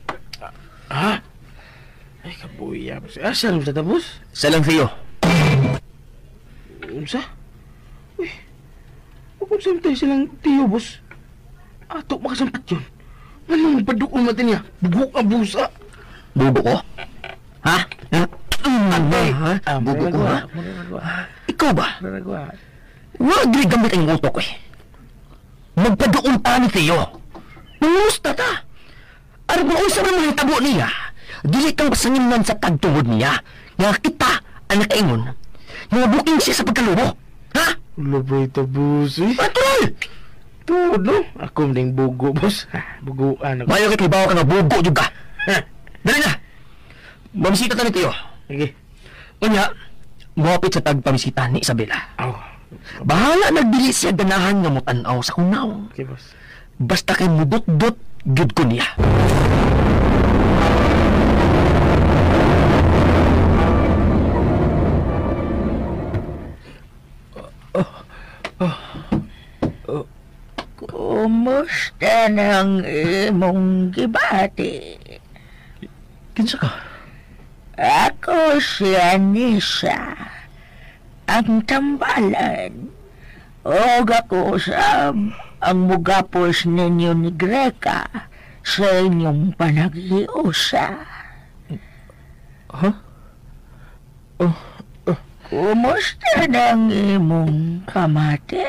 Ha? Ay, kabuya. Asa naman sa tapos? Sa lang Theo. Unsa? Uy, Kung samtay silang tiyo, boss. Ato makasampat yun. Anong padukon natin niya? Bugok ang busa. Bugo ko? Ha? Ha? Bugo ko, ha? Ikaw ba? Wag rin gamit ang utok eh. Magpaduol pa ni Theo. Mangusta ta. Aron kung unsa man mahitabo niya, dili kang pasanginan sa tagtungod niya. Nga kita ang nakaingon, nga buking siya sa pagkalubo. Ha? Lubay ta, boss eh. Patol! Tuod, no? Ako ding bugo, boss. Buguan ako. Mayo kit libaw ka nga bugo jud ka. Dali na! Mamisita ta ni Theo. Sige. Unya, muhapit sa tagpamisita ni Isabela. Aw. Bahala nagdili siya ganahan nga mutan-aw sa kunaw. Okay, boss. Basta kay mudot-dot gud ko niya. Kumusta nang imong gibati? Kinsa ka? Ako si Anisa, ang tambalan. Og ako sa ang mugapos ninyo ni Greka sa inyong panag-iusa. Ha? Oh, oh. Kumusta nang imong pamati?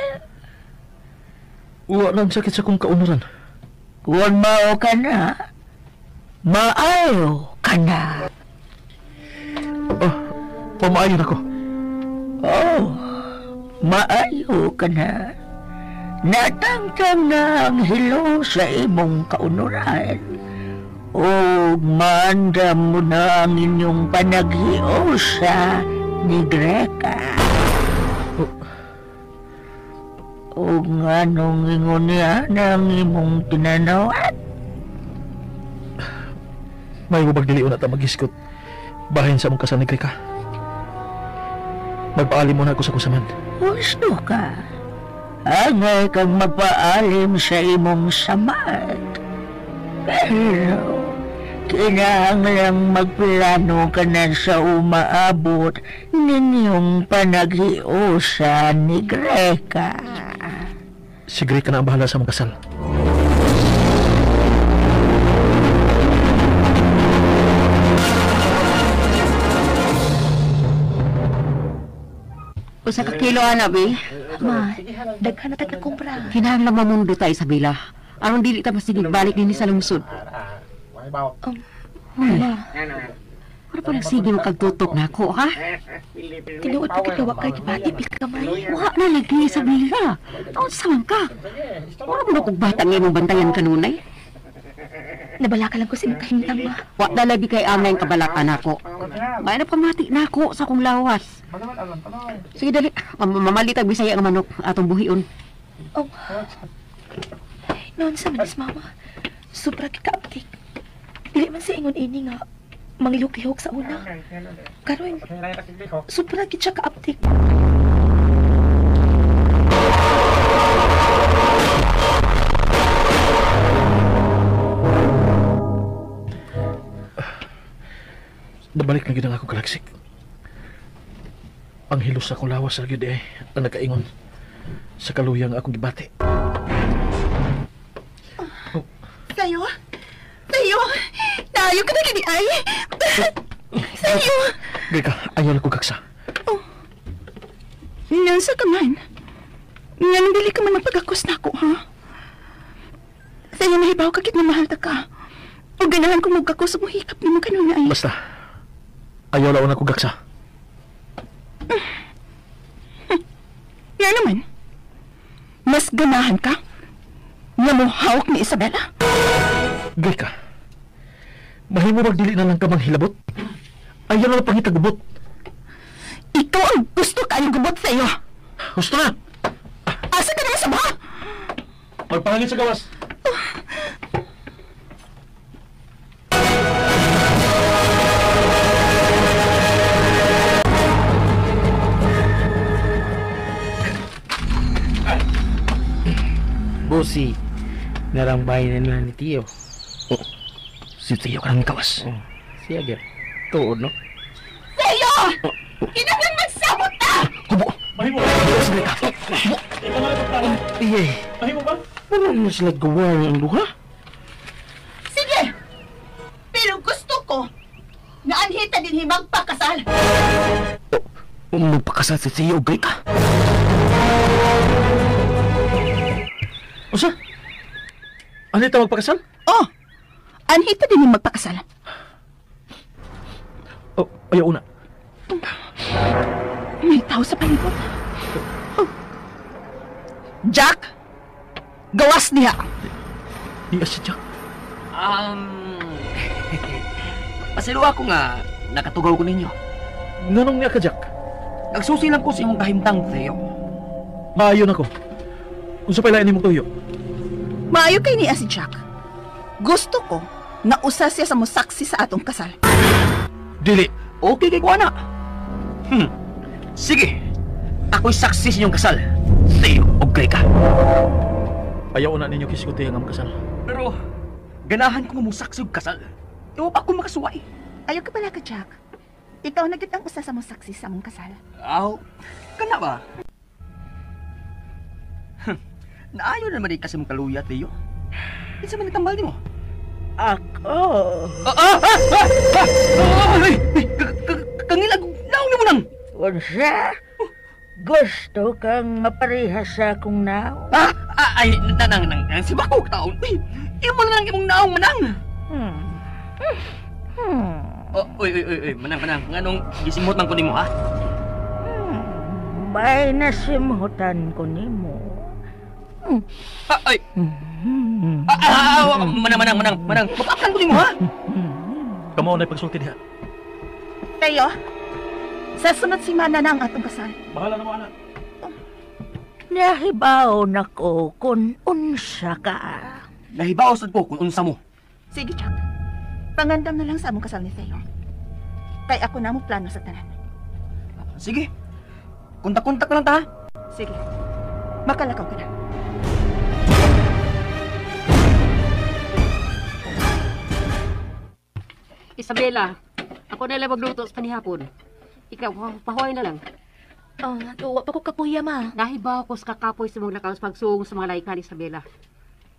Wa lang sakit sa kong kaunuran. Kung mao ka na, maayo ka na. Oh, pamaayo na ko. Oh, maayo ka na. Natangtang na ang hilo sa imong kaunuran. O maandam mo na ang inyong panaghiusa ni Greka. Oh. O nganong ingon niya ng imong tinanawan? May ubag dili na ta magiskot. Bahin sa mong kasal ni Greka. Magpaalim muna ako sa kusaman. Gusto ka? Angay kang magpaalim sa imong samad. Pero, kinahanglang magplano ka na sa umaabot ninyong panaghiusa ni Greka. Si Greka na ang bahala sa mong kasal. Usa ka kilo, ana, be. Ma, daghan na tag nakumpra. Kinahanglan mamundo ta, Isabela. Aron dili ta masigig balik dinhi sa lungsod. Ma. Ano pa nagsige mo kagtutok na ako, ha? Tinuod pa kagawa kay gibati, kamay. Wa na lagi, Isabela. Taon sa man ka. Wala mo na kog bata nga imong bantayan kanunay. Nabalaka lang ko sa imong kahimtang, ma. Wa na lagi kay amay ang kabalakan ako. May napamati na ako sa akong lawas. Sige, dali. Mamalit ang Bisaya nga manok atong buhion. Oh. Noon sa manis, mama. Sobra kikaaptik. Dili man si ingon ini nga manglihok-lihok sa una. Karon, sobra gid siya kaaptik. Nabalik na gid ang akong kalaksik. Ang hilos sa akong lawas ra gyud ang nakaingon sa kaluyang akong gibati. Oh. Sayo? Sayo? Naayo ka na gini ay? Sayo? Greka, ayaw na ko kaksa. Oh. Nansa ka man. Nganong dili ka man magpagakos na ako, ha? Sayo, nahibaw ka kit na mahal ta ka. O ganahan ko magkakos o muhikap ni mo kanunay. Basta, ayaw laon ako gaksa. Nga naman, mas ganahan ka nga mohawak ni Isabela. Greka, mahimo magdili na lang ka manghilabot. Ayaw na lang pangitagubot. Ikaw ang gusto kayong gubot sa iyo. Gusto na! Asa ka naman sa ba? Magpahangin sa gawas. Bossy, narambay na nila ni Tio. Oh, si Tio ka nang kawas. Oh, siya gyud. Tuod, no? Tio! Oh. Kinahanglan magsabot ta! Kubo! Mahimo! Sige ka! Iye. Ay mo ba? Wala na sila gawa ang duha. Sige! Pero gusto ko na anhita din magpakasal. Magpakasal si Theo, Grika? Usa? Anhita magpakasal? Oh! Anhita din magpakasal. Oh, ayaw una. May tao sa palibot. Oh. Jack! Gawas niya! Iya si Jack. Pasilo ako nga nakatugaw ko ninyo. Nganong niya ka, Jack? Nagsusi lang ko sa imong kahimtang, Theo. Maayo na ko. Unsa pa ilain nimong tuyo? Maayo kay niya si Jack. Gusto ko na usa siya sa mosaksi sa atong kasal. Dili. Okay kay kuana. Sige. Ako'y saksi sa inyong kasal. Theo og Greka. Ayaw na ninyo kisguti ang kasal. Pero ganahan ko nga mosaksi og kasal. Iwa pa ako makasuway. Ayaw ka pala ka, Jack. Ikaw na gid ang usa sa mosaksi sa among kasal. Aw, kana ba? Naayo na naman kasi mong kaluya, Theo. Kinsa man nagtambal nimo? Ako. Kangilag, naong nimo nang. Unsa? Gusto kang maparehas sa akong naong? Ay, nanang, nang, si Bako taon. Uy, imo na lang imong naong, manang. Oh, uy, uy, uy, uy, manang, manang. Nganong gisimhot man ko nimo, ha? May nasimhotan ko nimo. Ay. Manang, manang, manang, manang. Mapakan ko nimo, ha? Kamo na pagsulti diha. Theo, sa sunod simana na ang atong kasal. Bahala na mo, anak. Nahibaw na ko kung unsa ka. Nahibaw sad ko kung unsa mo. Sige, Jack. Pangandam na lang sa among kasal ni Theo. Kay ako na mo plano sa tanan. Sige. Kontak-kontak lang ta. Sige. Makalakaw ka na. Isabela, ako na lang magluto sa panihapon. Ikaw, pahuway na lang. Oh, wa pa ko kapuya, ma. Nahibaw ko sa kakapoy sa mong lakaw sa pagsuong sa mga laikan, Isabela.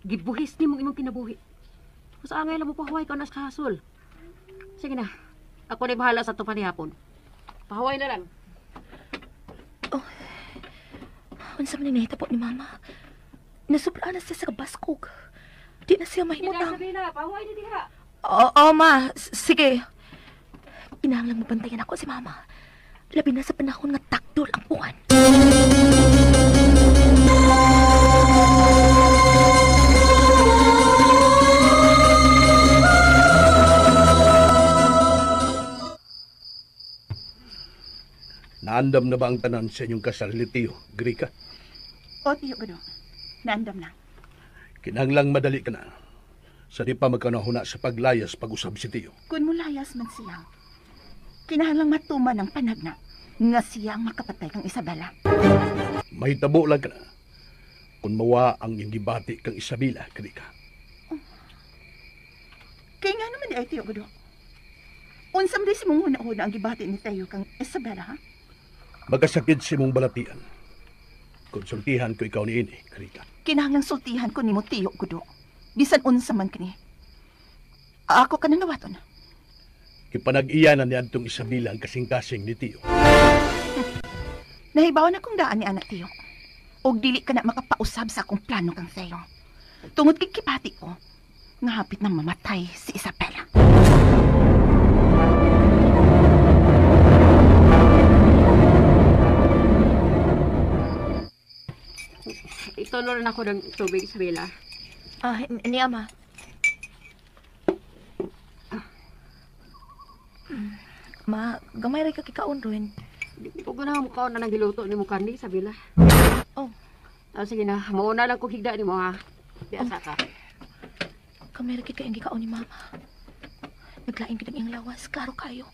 Gibuhis ni mong imong kinabuhi. Kung sa angay lang mo pahuway ka na sa kahasol. Sige na, ako na bahala sa itong panihapon. Pahuway na lang. Oh, unsa man ang nahitabo ni Mama? Nasubraan na siya sa kabaskog. Di na siya mahimutang. Sige na, Isabela, pahuway na diha. Oo, ma. Sige. Kinahanglan mabantayan ako si Mama. Labi na sa panahon nga takdol ang buwan. Naandam na ba ang tanan sa inyong kasal ni Tio, Grika? O, Tiyo Gudo. Naandam na. Kinahanglang madali ka na. Sa di pa magkanahuna sa paglayas pag-usab si Tio. Kung mulayas man siya, kinahanglang matuman ang panagna nga siya ang makapatay kang Isabela. May tabo lang ka na. Kung mawa ang iyong gibati kang Isabela, Grika. Oh. Kaya nga naman di ay, Tiyo Gudo. Unsam di si mong huna-huna ang gibati ni Teo kang Isabela, ha? Magkasakit si mong balatian. Konsultihan ko ikaw ni ini, Grika. Kinahanglang sultihan ko nimo, Tiyo Gudo. Bisan unsa man kini. Ako ka nang nawaton. Kipanag-iya na ni adtong Isabela ang kasing-kasing ni Tiyo. Nahibaw na kong daan ni anak Tiyo. Og dili ka na makapausab sa akong plano kang Theo. Tungod kay kipati ko, nga hapit na mamatay si Isabela. Itulo na ako ng tubig, Isabela. Niya, ma. Ma, gamay rin ka kikaon rin. Di ko ganahan mo kaon na nang giluto ni mo karni, Isabela. Oh. Sige na, mauna lang ko higda ni mo, ha? Di asa ka. Gamay rin kikaon gikaon ni Mama. Naglain ka ng iyang lawas, klaro kayo.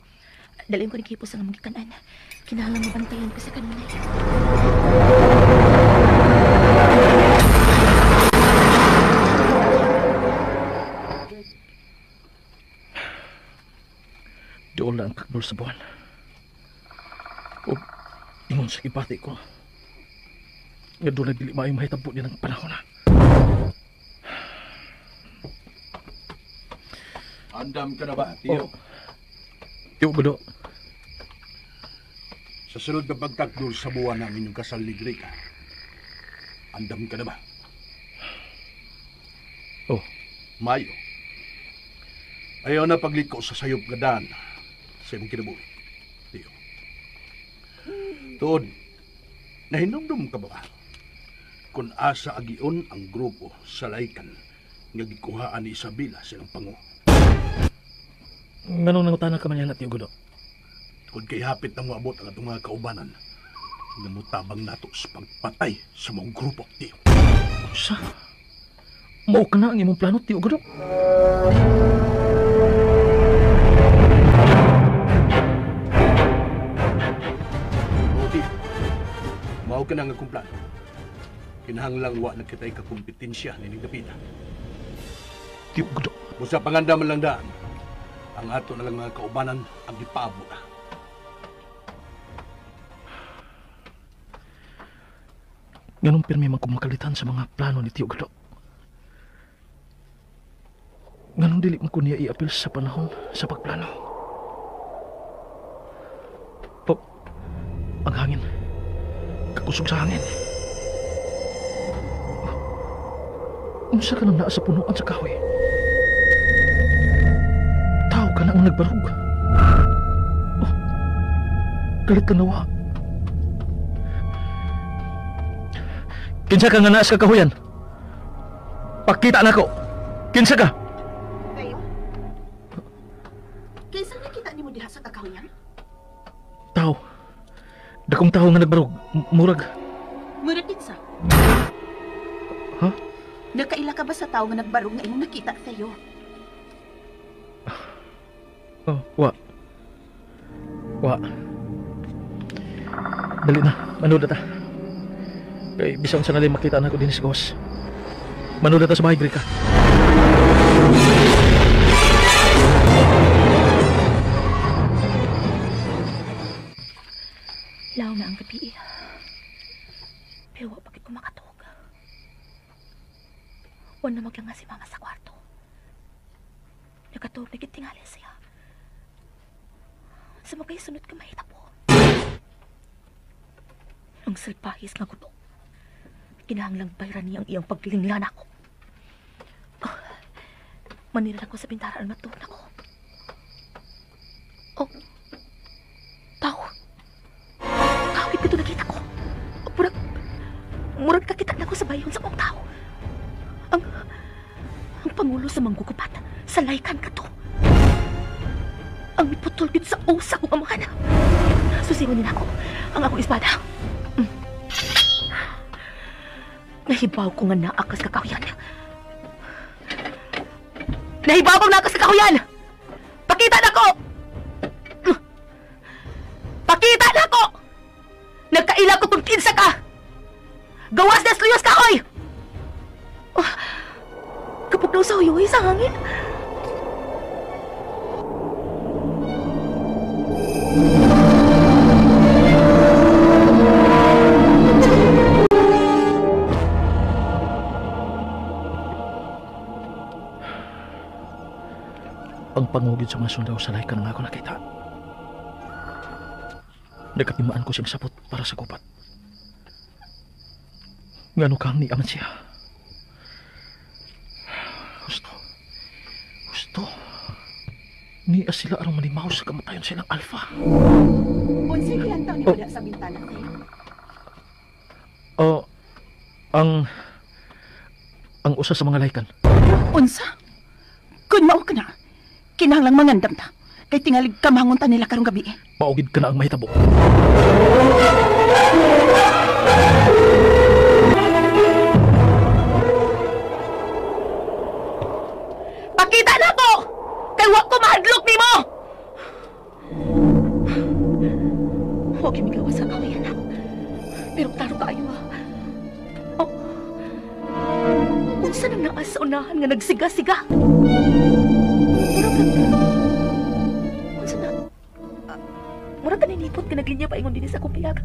Dalhin ko ni Kipos ang among gikanan. Kinahanglan mabantayan ko sa kanunay. Doon lang ang takdol sa buwan. O, ingon sa kipati ko. Nga doon na dili maayo mahitabo niya ng panahon na. Andam ka na ba, Tiyo? Oh. Tiyo, Gudo. Sa sunod na pagtakdol sa buwan ng inyong kasal ni Grika, andam ka na ba? Oh. Mayo. Ayaw na pagliko sa sayop nga daan sa imong kinabuhi, Tiyo. Tuod, nahinumdum ka ba kung asa agion ang grupo sa Laikan nga gikuhaan ni Isabela silang pango? Nganong nangutana ka man yan, Tiyo Gudo? Kung kay hapit nang moabot ang atong mga kaubanan, nga motabang nato sa pagpatay sa mga grupo, Tiyo. Unsa? Mao ka na ang imong plano, Tiyo Gudo? Oo, Tiyo. Mao ka na ang akong plano. Kinahanglang wa na kita'y kakompetensya ni Dapita. Tiyo Gudo. Busa panganda man lang daan, ang ato na lang mga kaubanan ang gipaabot. Ganun pirmi man kong makalitan sa mga plano ni Tiyo Gudo. Ganun dili man ko niya iapil sa panahon sa pagplano. Po, ang hangin. Kakusog sa hangin. Unsa ka nang naa sa punuan sa kahoy? Tao ka na ang nagbarog. Oh, galit ka nawa. Kinsa ka nga naa sa kakahuyan? Pakita na ko. Kinsa ka? Kayo? Kinsa nakita nimo diha sa kakahuyan? Tao. Dakong tao nga nagbarog. Murag. Murag kinsa? Ha? Nakaila ka ba sa tao nga nagbarog nga imong nakita sayo? Oh, wa. Wa. Dali na, manood na ta. Kay bisan sa nalay makita na ako din sa gawas. Manood na ta sa bahay, Grika. Law na ang gabi. Pero wa pa gid ko makatuog. Wa na maglanga si mama sa kwarto. Nakatuog na gid tingali siya. Sa mga sunod ka mahitabo. Ang salpahis nga guto. Kinahanglang bayran niya ang iyang paglinglan ako. Oh, manira ko sa bintana ang matuon ako. Oh, tao. Tao, ito nakita ko. Murag, murag kakita na ko sa bayon sa mong tao. Ang pangulo sa manggugubat, sa Laikan ka to. Ang miputol gid sa usa kong amahan. Susingon din ako ang akong espada. Nahibaw ko nga naakas kakahuyan. Nahibaw ko naakas kakahuyan! Pakita na ko! Pakita na ko! Nagkaila ko kung kinsa ka! Gawas na sluyos kahoy! Oh, kapag daw sa huyoy sa hangin. Ang pangugid sa mga sundaw sa Laikan nga ako nakita. Nagkatimaan ko siyang sapot para sa gubat. Ngano kang niaman siya. Gusto. Gusto. Niya sila arang manimaw sa kamatayon silang alpha. Unsay gilantaw ni wala sa bintana kayo? Oh, ang usa sa mga Laikan. Unsa? Kun mao ka na. Kinahanglang mangandam ta. Kay tingalig kamangon ta nila karong gabi. Maugid ka na ang mahitabo. Pakita na ko! Kay wa ko mahadlok nimo! Huwag yung migawas sa kawayan ha. Pero klaro kaayo ha. Oh. Unsa nang naa sa unahan nga nagsiga-siga? Unsa na? Murag ka ninipot ka naglinya paingon din sa akong piyag.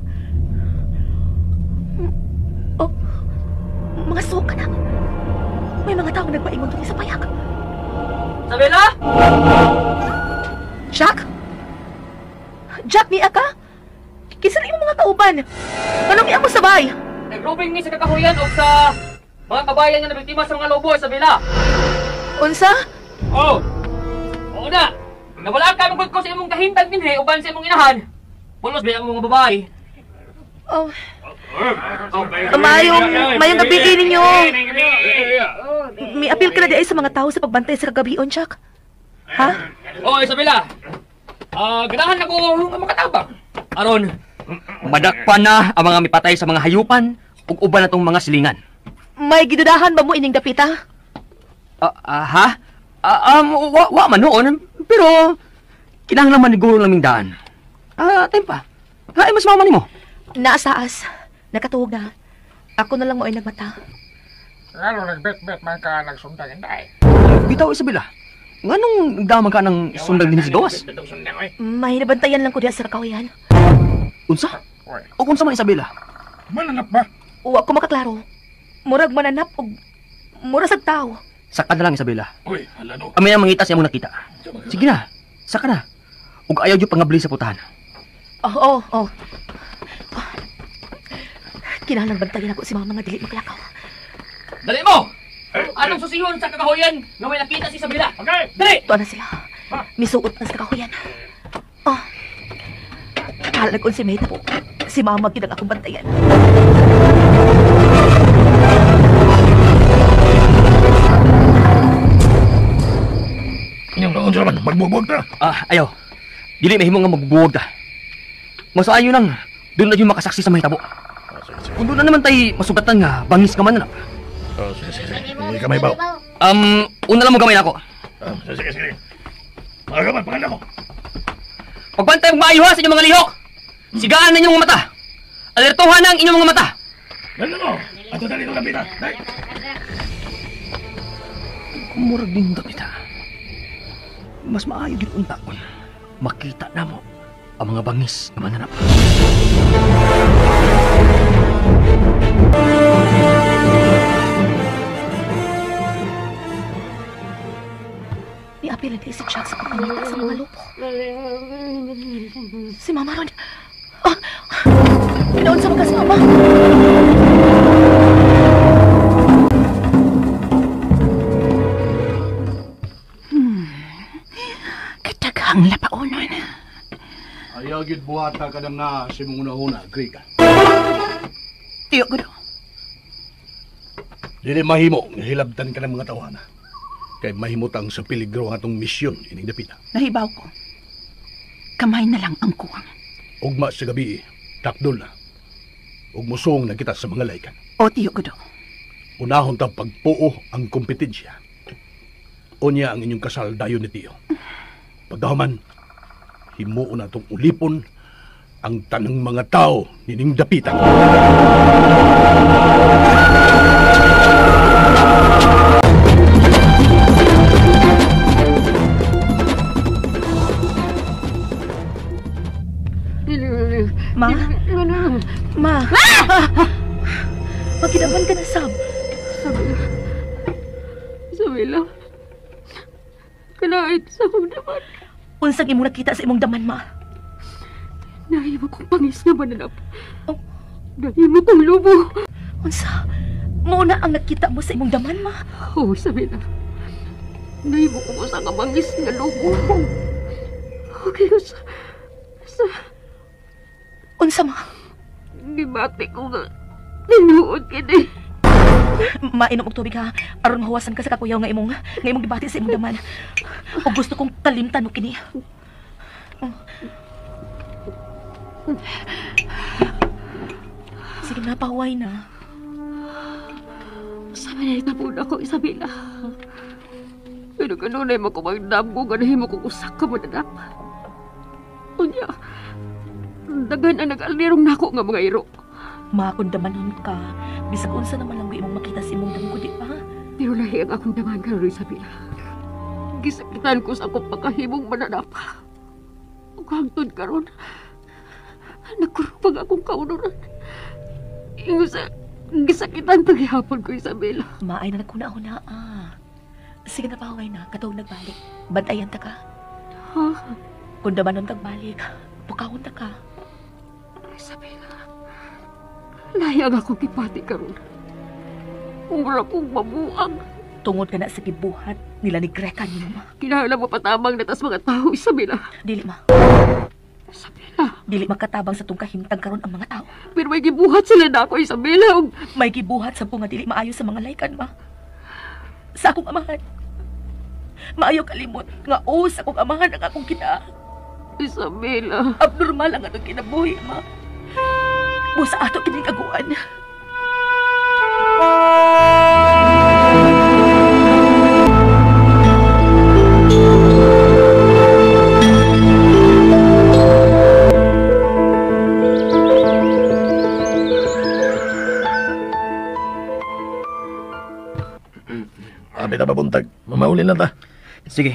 Oh, mga suka na. May mga taong nagpaingon dito sa payag. Isabela? Jack? Jack, niya ka? Kinsa na imong mga kauban? Anong iya mo sabay? Nagrubing ni sa kakahuyan o sa mga kabayan nga nabiktima sa mga lobo, Isabela. Unsa? Oh. Oo na. Nawala ka mong ko sa imong kahintang dinhi uban sa imong inahan. Pulos ba ang mga babae? Oh. Mayong gabi ninyo. May apil ka na di ay sa mga tao sa pagbantay sa kagabion, Jack. Ha? Oh, Isabela. Ganahan ako nga makatabang. Aron, madakpan na ang mga mipatay sa mga hayupan ug uban natong mga silingan. May gidudahan ba mo ining dapita? Ha? Wa man noon, pero kinahanglan man siguro naming daan. Time pa. Ay, mas mama nimo. Naasaas. Nakatuog na. Ako na lang mo ay nagmata. Lalo nagbet-bet man ka nagsundang inday. Bitaw, Isabela. Nganong nagdaman ka ng sundang din sa gawas? May nabantayan lang ko diya sa kakahuyan. Unsa? O kung sa man, Isabela? Mananap ba? Wa ko makaklaro. Murag mananap og murag sa tao. Saka na lang, Isabela. Uy, hala no. Kami ang mangita sa imong nakita. Sige na, saka na. Ug ayaw jud pangabli sa putahan. Oo, oo. Kinahanglan bantayan ako si mama nga dili makalakaw. Dali mo! Anong susihon sa kakahuyan nga may nakita si Isabela? Okay! Dali! Tuwa na sila. Misuot na sa kakahuyan. Oh. Halag si Meta po. Si mama gid ang akong bantayan. Inyong naon sa man, magbubuwag ta. Ayaw. Dili mahimo nga magbubuwag ta. Mas ayo nang doon na yung makasaksi sa mahitabo. Kung doon na naman tayo masugatan nga, bangis ka man na. Oh, sige, sige, sige. Hindi ka may baw. Una lang mo gamay na ako. Sige, sige. Mga gamay, panganda mo. Pagbantay mong maayo ha sa inyong mga lihok. Sigaan na inyong mga mata. Alertuhan na ang inyong mga mata. Ganda mo. Ato dali itong dapita. Dali. Kumurag din dapita. Mas maayo din unta kun makita na mo ang mga bangis na mananap. Niapil na si Jack sa pagpangita sa mga lupo. Si Mama ron. Ginoon sa mga si Mama. Kadaghang lapaonon. Ayaw gid buhata ka nang naa sa imong una-una, Grega. Tiyo, gudo. Dili mahimo nga hilabtan ka ng mga tawana. Kay mahimutang sa peligro ang atong misyon ining dapita. Nahibaw ko. Kamay na lang ang kuwang. Ugma sa gabi, takdol na. Ug musong na kita sa mga laykan. O, tiyo, gudo. Unahon ta pagpuo ang kompetensya. Unya ang inyong kasal dayon ni Tiyo. Pagkahuman, himuon na itong ulipon ang tanang mga tao nining dapita. Ma? Ma? Magkinaman ka na, Sab. Isabela. Isabela. Kalait sa akong daman. Unsang imong nakita sa imong daman, ma? Nahimo kong pangis nga mananap. Oh. Nahimo kong lubo. Unsa? Muna ang nakita mo sa imong daman, ma? Oo, Isabela. Nahimo kong usa ka bangis nga lubo. Okay, usa. Sa... Unsa, ma? Gibati ko nga. Tinuod kini. Mainom og tubig ha. Aron mahuwasan ka sa kakuyaw nga imong gibati sa imong daman. O gusto kong kalimtan mo kini. Oh. Sige na, pahuway na. Sabi na itapon ako, Isabela. Pero kanunay makumagdam ko, ganahimo kong usak ka mananap. Unya, daghan ang nag-alirong nako nga mga iro. Makundamanon ka. Bisag unsa naman lang imong makita sa imong damgo, di ba? Pero lahi ang akong daman karon, Isabela. Gisakitan ko sa akong pagkahimong mananap. Ug hangtod karon, nagkurupag akong kaunuran. Ingon sa Gisakitan paghihapon ko, Isabela. Maay na nagkuna-una, ah. Sige na pahaway na, katong nagbalik. Bantayan ta ka. Ha? Kung damanon tagbalik, pukahon ta ka. Isabela, layang akong gipati karon. Umra kong mabuang. Tungod ka na sa gibuhat nila ni Greka niyo, ma. Kinahanglan mo patabang na tas mga tao, Isabela. Dili, ma. Isabela. Dili makatabang sa tong kahimtang karon ang mga tao. Pero may gibuhat sila na ako, Isabela. May gibuhat sa nga dili maayo sa mga laykan, ma. Sa akong amahan. Maayo kalimot nga o sa akong amahan ang akong kina. Isabela. Abnormal ang atong kinabuhi, ma. Busa ato kining aguan. Abi ta pabuntag. Mamauli na ta. Sige,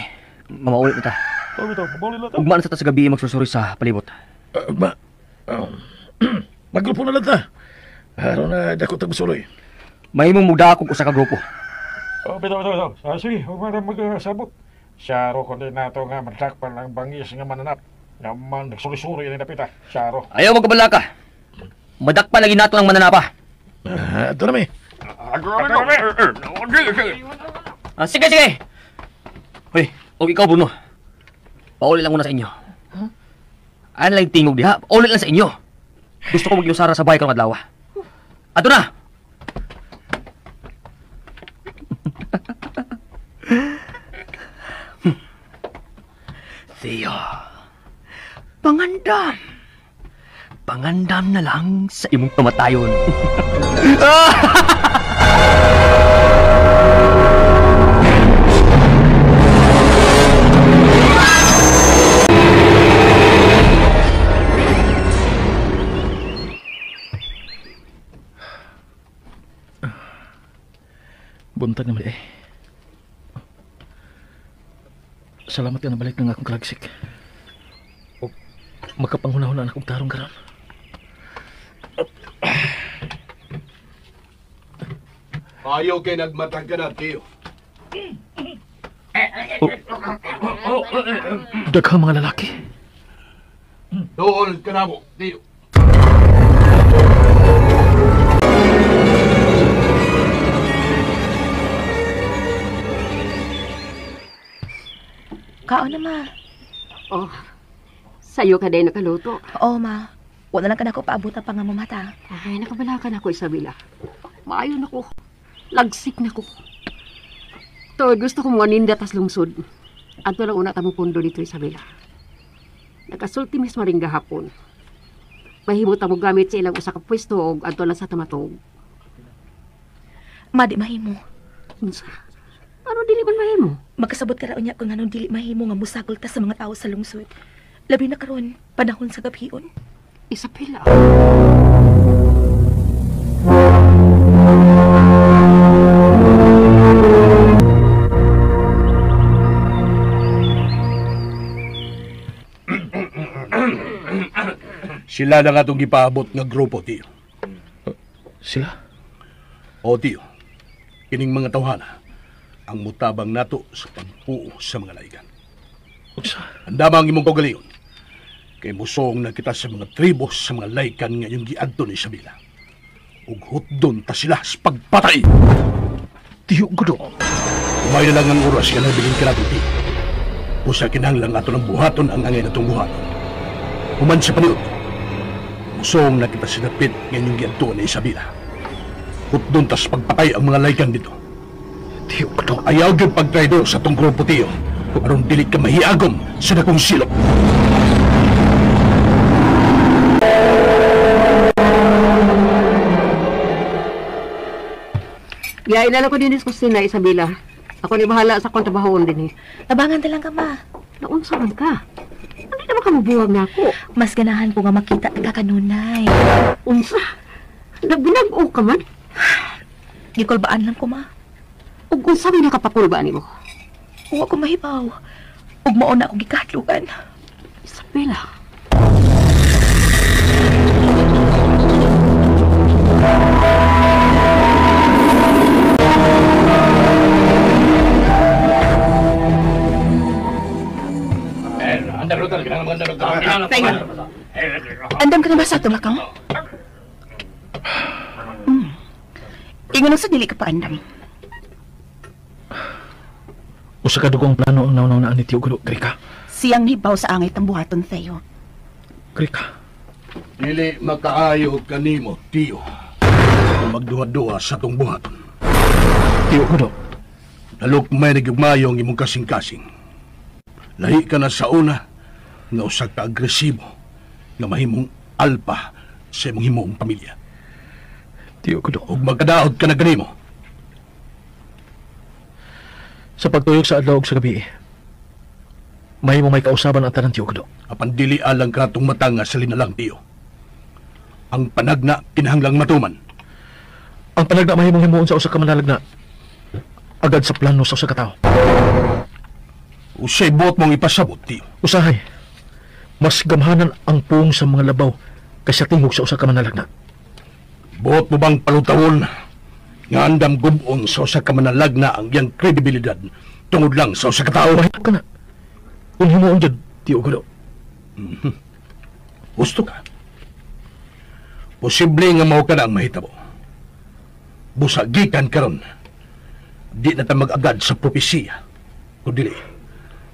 mamauli na ta. Mamauli na ta. Ugma na sa ta sa gabi magsusuri sa palibot. Ugma. Maggrupo na lang ta. Aron na dako tag musuloy. Mahimong mugda akong usa ka grupo. Oh, bitaw. Sige, ugma ta magsabot. Syaro kundi nato nga madakpan ang bangis nga mananap. Nga man nagsuri-suri ini napita. Syaro. Ayaw magkabala ka. Madakpan lagi nato ang mananapa. Ato na mi. Sige, sige. Hoy, og ikaw Bruno. Pauli lang muna sa inyo. Huh? Ano lang tingog diha? Pauli lang sa inyo. Gusto ko maglusara sa bahay karong adlaw. Ato na. Theo, pangandam. Pangandam na lang sa imong kamatayon. Buntag naman eh. Salamat nga nabalik ng akong kalagsik. O makapanghuna-huna na akong tarong karon. Ayaw kay nagmatang ka na, Tio. Daghang mga lalaki. Dool ka na mo, Tio. Kaon na, ma. Oh, sa'yo ka din nakaluto. Oo, ma. Wala lang ka na ako paabot pa nga mamata. Ay, nakabala ka na ako, Isabela. Maayo na ko. Lagsik na ko. Tod, gusto ko mga ninda tas lungsod. Ato lang una tamong pundo dito, Isabela. Nakasulti mismo rin gahapon. Mahimot mo gamit sa ilang usa ka pwesto o ato lang sa tamatog. Ma, di mahimo. Unsa? Ano dili man mahimo? Magkasabot ka raw niya kung anong dili mahimo nga musagol ta sa mga tao sa lungsod. Labi na karon, panahon sa gabhion. Isabela. Sila na nga itong gipaabot nga grupo, Tiyo. Sila? O, Tiyo. Kining mga tawhana ang mutabang nato sa pagpuo sa mga laigan. Unsa? Andama ang imong kaugalingon. Kay musong na kita sa mga tribo sa mga laikan nga inyong giadto ni Isabela. Ug hutdon ta sila sa pagpatay. Tiyo, gudo. Umay na lang ang oras nga nabilin ka nato, Tiyo. Usa kinahanglan ato ng buhaton ang angay natong buhaton. Human sa paniud, musong na kita sa dapit nga inyong giadto ni Isabela. Hutdon ta sa pagpatay ang mga laikan dito. Tiyo, gudo. Ayaw gyud pagtraidor sa tong grupo, Tiyo. Aron dili ka mahiagom sa dakong silok. Yain na lang ko din sa kusina, Isabela. Ako ni bahala sa akong trabahoon din eh. Tabangan ta lang ka, ma. Naunsa man ka? Hindi naman ka mabuwag na ako. Mas ganahan ko nga makita ka kanunay. Unsa? Nagbinag-o ka man? Gikulbaan lang ko, ma. Ug unsa may nakapakulbaan nimo? Wa ko mahibaw. Ug mao na akong gikahadlukan. Isabela. Tayo. Andam ka na ba sa atong lakaw? Ingon sa dili ka pa andam. Usa ka dugong plano ang nauna-unaan ni Tiyo Gudo, Grika. Siyang hibaw sa angay tambuhaton, Theo. Grika. Dili makaayo kanimo, Tiyo. Kung magduha-duha sa atong buhaton. Tiyo Gudo. Nalukmay nagyugmayo ang imong kasing-kasing. Lahi ka na sa una nga usa ka agresibo nga mahimong alpa sa imong himuong pamilya. Tiyo Gudo. Ug magkadaot ka na kanimo. Sa pagtuyok sa adlaw ug sa gabi, mahimo may kausaban ang tanan, Tiyo Gudo. Apan dili alang ka atong matanga sa linalang, Tiyo. Ang panagna kinahanglang matuman. Ang panagna mahimong himuon sa usa ka manalagna agad sa plano sa usa ka tawo. Usay buot mong ipasabot, Tiyo. Usahay, mas gamhanan ang puong sa mga labaw kaysa tingog sa usa ka manalagna. Buot mo bang palutawon nga andam gubon sa usa ka manalagna ang iyang kredibilidad tungod lang sa usa ka tawo? Mahimo ka na. Kung himuon jud, Tiyo Gudo. Gusto ka. Posible nga mao ka na ang mahitabo. Busa gikan karon, di na ta mag-agad sa propesiya. Kundi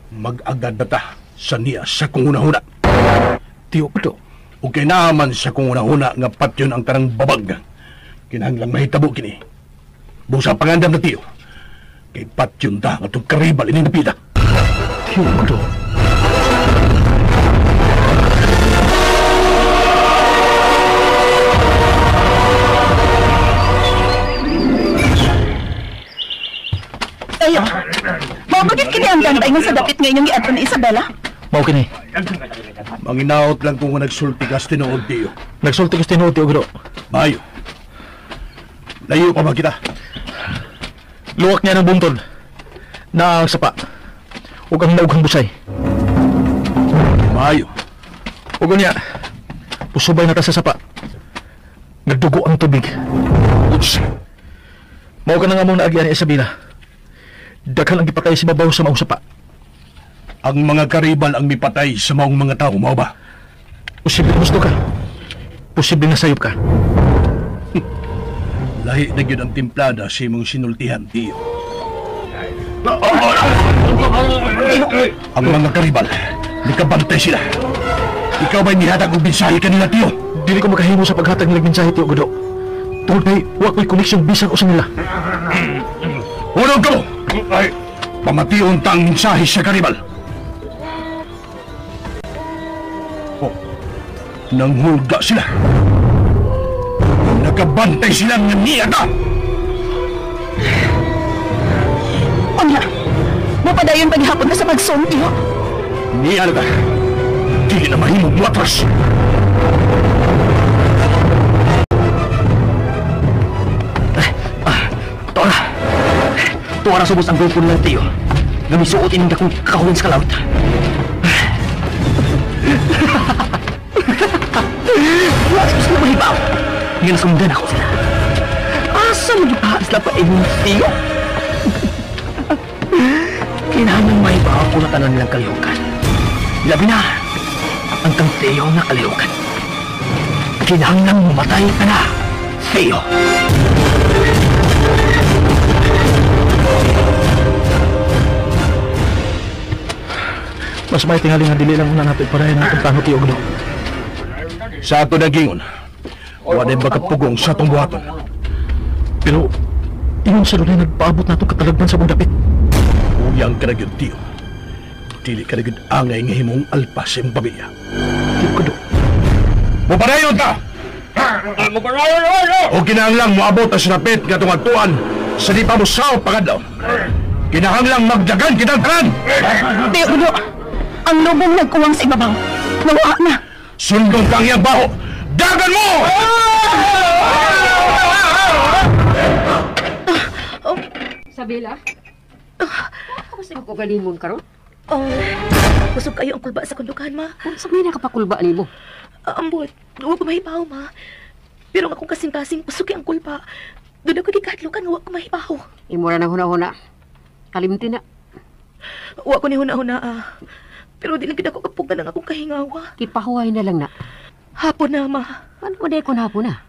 mag-agad na ta sa niya sa kung una-huna. Tiyo Gudo. O kay naaman sa kung una-huna nga patyon ang tanang babag. Kinahanglang mahitabo kini. Busa pangandam na Tiyo. Kay patyon ta nga itong karibal ining napita. Tiyo Gudo. Tayo. Mao kini ang ganda ingon sa dapit nga inyong giadto ni Isabela? Mao kini. Manginaot lang kung nagsulti kas tinuod, Tiyo. Nagsulti kas tinuod, Tiyo Gudo. Mayo. Layo pa ba kita? Luwak niya ng buntod na ang sapa ug ang naughang busay. Mayo. Ug unya, pusubay na ta sa sapa. Nagdugo ang tubig. Uts. Mao ka na nga mong naagyan ni Isabela. Daghan ang gipatay sa babaw sa maong sapa. Ang mga karibal ang mipatay sa maong mga tao, mao ba? Posible gusto ka. Posible na sayop ka. Lahi na gyud ang timplada sa imong sinultihan, Tiyo. Ang mga karibal, nikabantay sila. Ikaw ba'y nihatag og mensahe kanila, Tiyo? Dili ko makahimo sa paghatag nilang mensahe, Tiyo Gudo. Tungod kay wa ko'y connection bisan usa nila. Hunog ka mo! Pamation ta ang mensahe sa karibal. Oh, nanghulga sila. Nakabantay sila nga niya ta! Unya, mapadayon paghapon ka sa pagsuon, Tiyo. Niya na ka. Dili na mahimong muatras. Tora! Tuara subos ang grupo nila, Tiyo. Nga misuot ining dakong kakahulin sa kalawit. Wala sila mahibaw. Nga nasundan ako sila. Asa mo pa sila pa imong Tiyo? Kinahanglan mahibaw ko na tanan nilang kalihukan. Labi na ang kang Theo na kalihukan. Kinahanglan mamatay ka na, Theo. Mas may tingali nga dili lang una nato iparayan ang atong plano, Tiyo Gudo. Sa ato nagingon, wala bakapugong sa atong buhaton. Pero ingon sa dunay nagpaabot natong katalagman sa mong dapit. Uyang ka na gyud, Tiyo. Dili ka na gyud angay nga himong alpa sa imong pamilya. Tiyo Gudo. Mupadayon ta! O kinahanglang moabot ang sinapit nga atong adtuan sa di pa mo saop pangadlaw. Kinahanglang magdagan kitang tanan! Tiyo Gudo, ang lubong nagkuwang sa ibabaw. Nawa na. Sundong kang iyang baho! Dagan mo! Isabela? Ako sa magkugalingon karon? Oh, kusog kayo ang kulba sa kundukan, ma. Unsa may nakapakulba nimo? Ambot, wa ko mahibaw, ma. Pero nga akong kasing-kasing kusog ang kulba. Doon ako gikadlukan nga wa ko mahibaw. Imo ra nang huna-huna. Kalimti na. Wa ko ni huna-huna, ah. Pero di lang gid ako kapugan ang akong kahingawa. Kipahuway na lang na. Hapon na, ma. Ano mo dahil kung hapon na?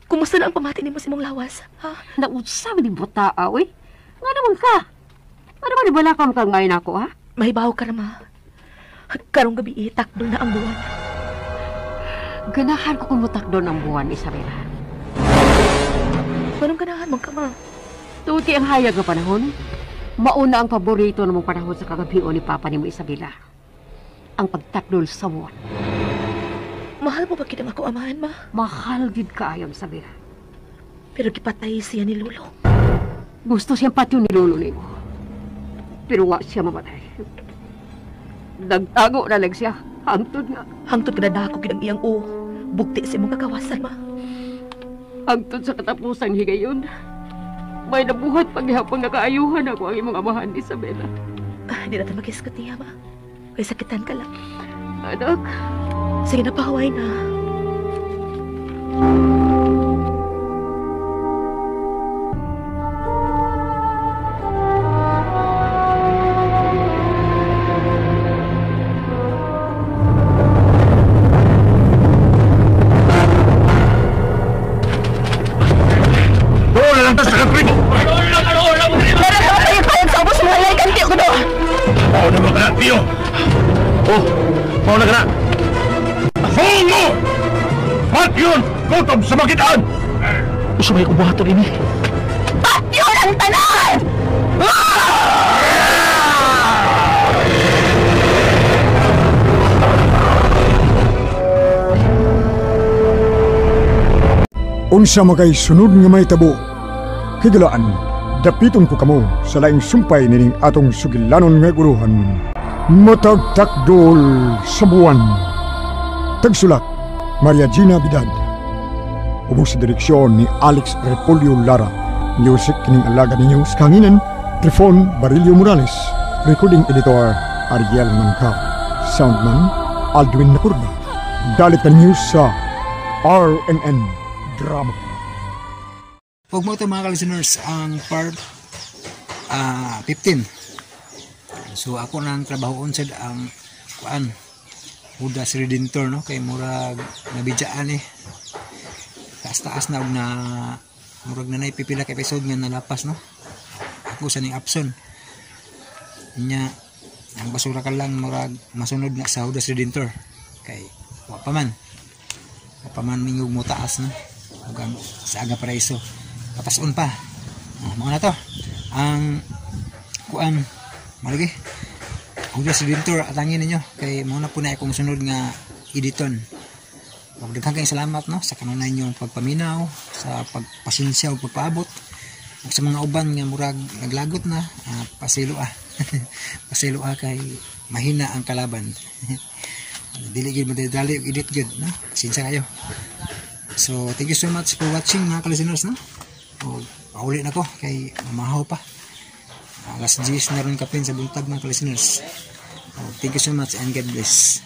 Kumusta na ang pamati nimo sa imong lawas, ha? Nausap ni buta, oy. Nga naman ka? Ano ba ni balakam kang ngayon ako, ha? Mahibaw ka na, ma. Karong gabi, takdol na ang buwan. Ganahan ko kung mutakdol ang buwan, Isabela. Manong ganahan man ka, ma? Tuti ang hayag nga panahon. Mauna ang paborito namong panahon sa kagabion ni Papa ni mo, Isabela. Ang pagtakdol sa buwan. Mahal mo ba kitang ako amahan, ma? Mahal gid kaayo, Isabela. Pero gipatay siya ni Lolo. Gusto siyang patyon ni Lolo nimo. Pero wa siya mamatay. Nagtago na lang siya. Hangtod nga. Hangtod ka na dako gid ang iyang uo. Bugti sa imong kakawasan, ma. Hangtod sa katapusan higayon. May nabuhat paghihapon nga kaayuhan ako ang imong amahan, Isabela. Ah, di natin mag-isgot niya, ma. Kay sakitan ka lang. Anak. Sige na, pahuway na. Doon na lang ta sa katribo! Meron ka kayo payag sa ubos mga lay kanti ko do! Mao na ba ka na, Tio? Oh, mao na ka na. Suong mo! Patyon! Gutom sa makitaan! Usa may kubuhaton ini. Patyon ang tanan! Unsa makay sunod nga may tabo, higalaan, dapiton ko kamo sa laing sumpay nining atong sugilanon nga guluhan. Matagtakdol sa buwan. Tagsulat, Maria Gina Bidad. Ubos sa direksyon ni Alex Repolyo Lara. Music kining alaga ninyo sa kanginan, Trifon Barillo Morales. Recording editor, Ariel Mangkap. Soundman, Aldwin Nakurba. Dalit na ninyo sa RNN Drama. Huwag mo ito mga ka-listeners ang part 15. So ako nang trabahoon sad ang kuan Judas Redentor, no, kay murag nabidyaan eh. Taas-taas na og na murag na pipila ka episode nga nalapas, no. Ako sa ning Abson. Nya ang basura ka lang murag masunod na sa Judas Redentor kay wa pa man. Wa pa man mingog mo taas, no. Ug ang sa aga paraiso patason pa. Mao na to ang kuan malagi Judas Redentor, atangin ninyo kay mao na po na akong sunod nga editon. Ug daghan kayong salamat, no, sa kanunay ninyong pagpaminaw, sa pagpasensya ug pagpaabot, ug sa mga uban nga murag naglagot na, pasilo ah. Pasilo ah kay mahina ang kalaban. Dili gyud madali og edit gyud, no. Pasensya kayo. So thank you so much for watching mga ka-listeners, no. O pauli na ko kay mamahaw pa. Alas 10 na ron kapin sa buntag mga ka-listeners. Thank you so much and God bless.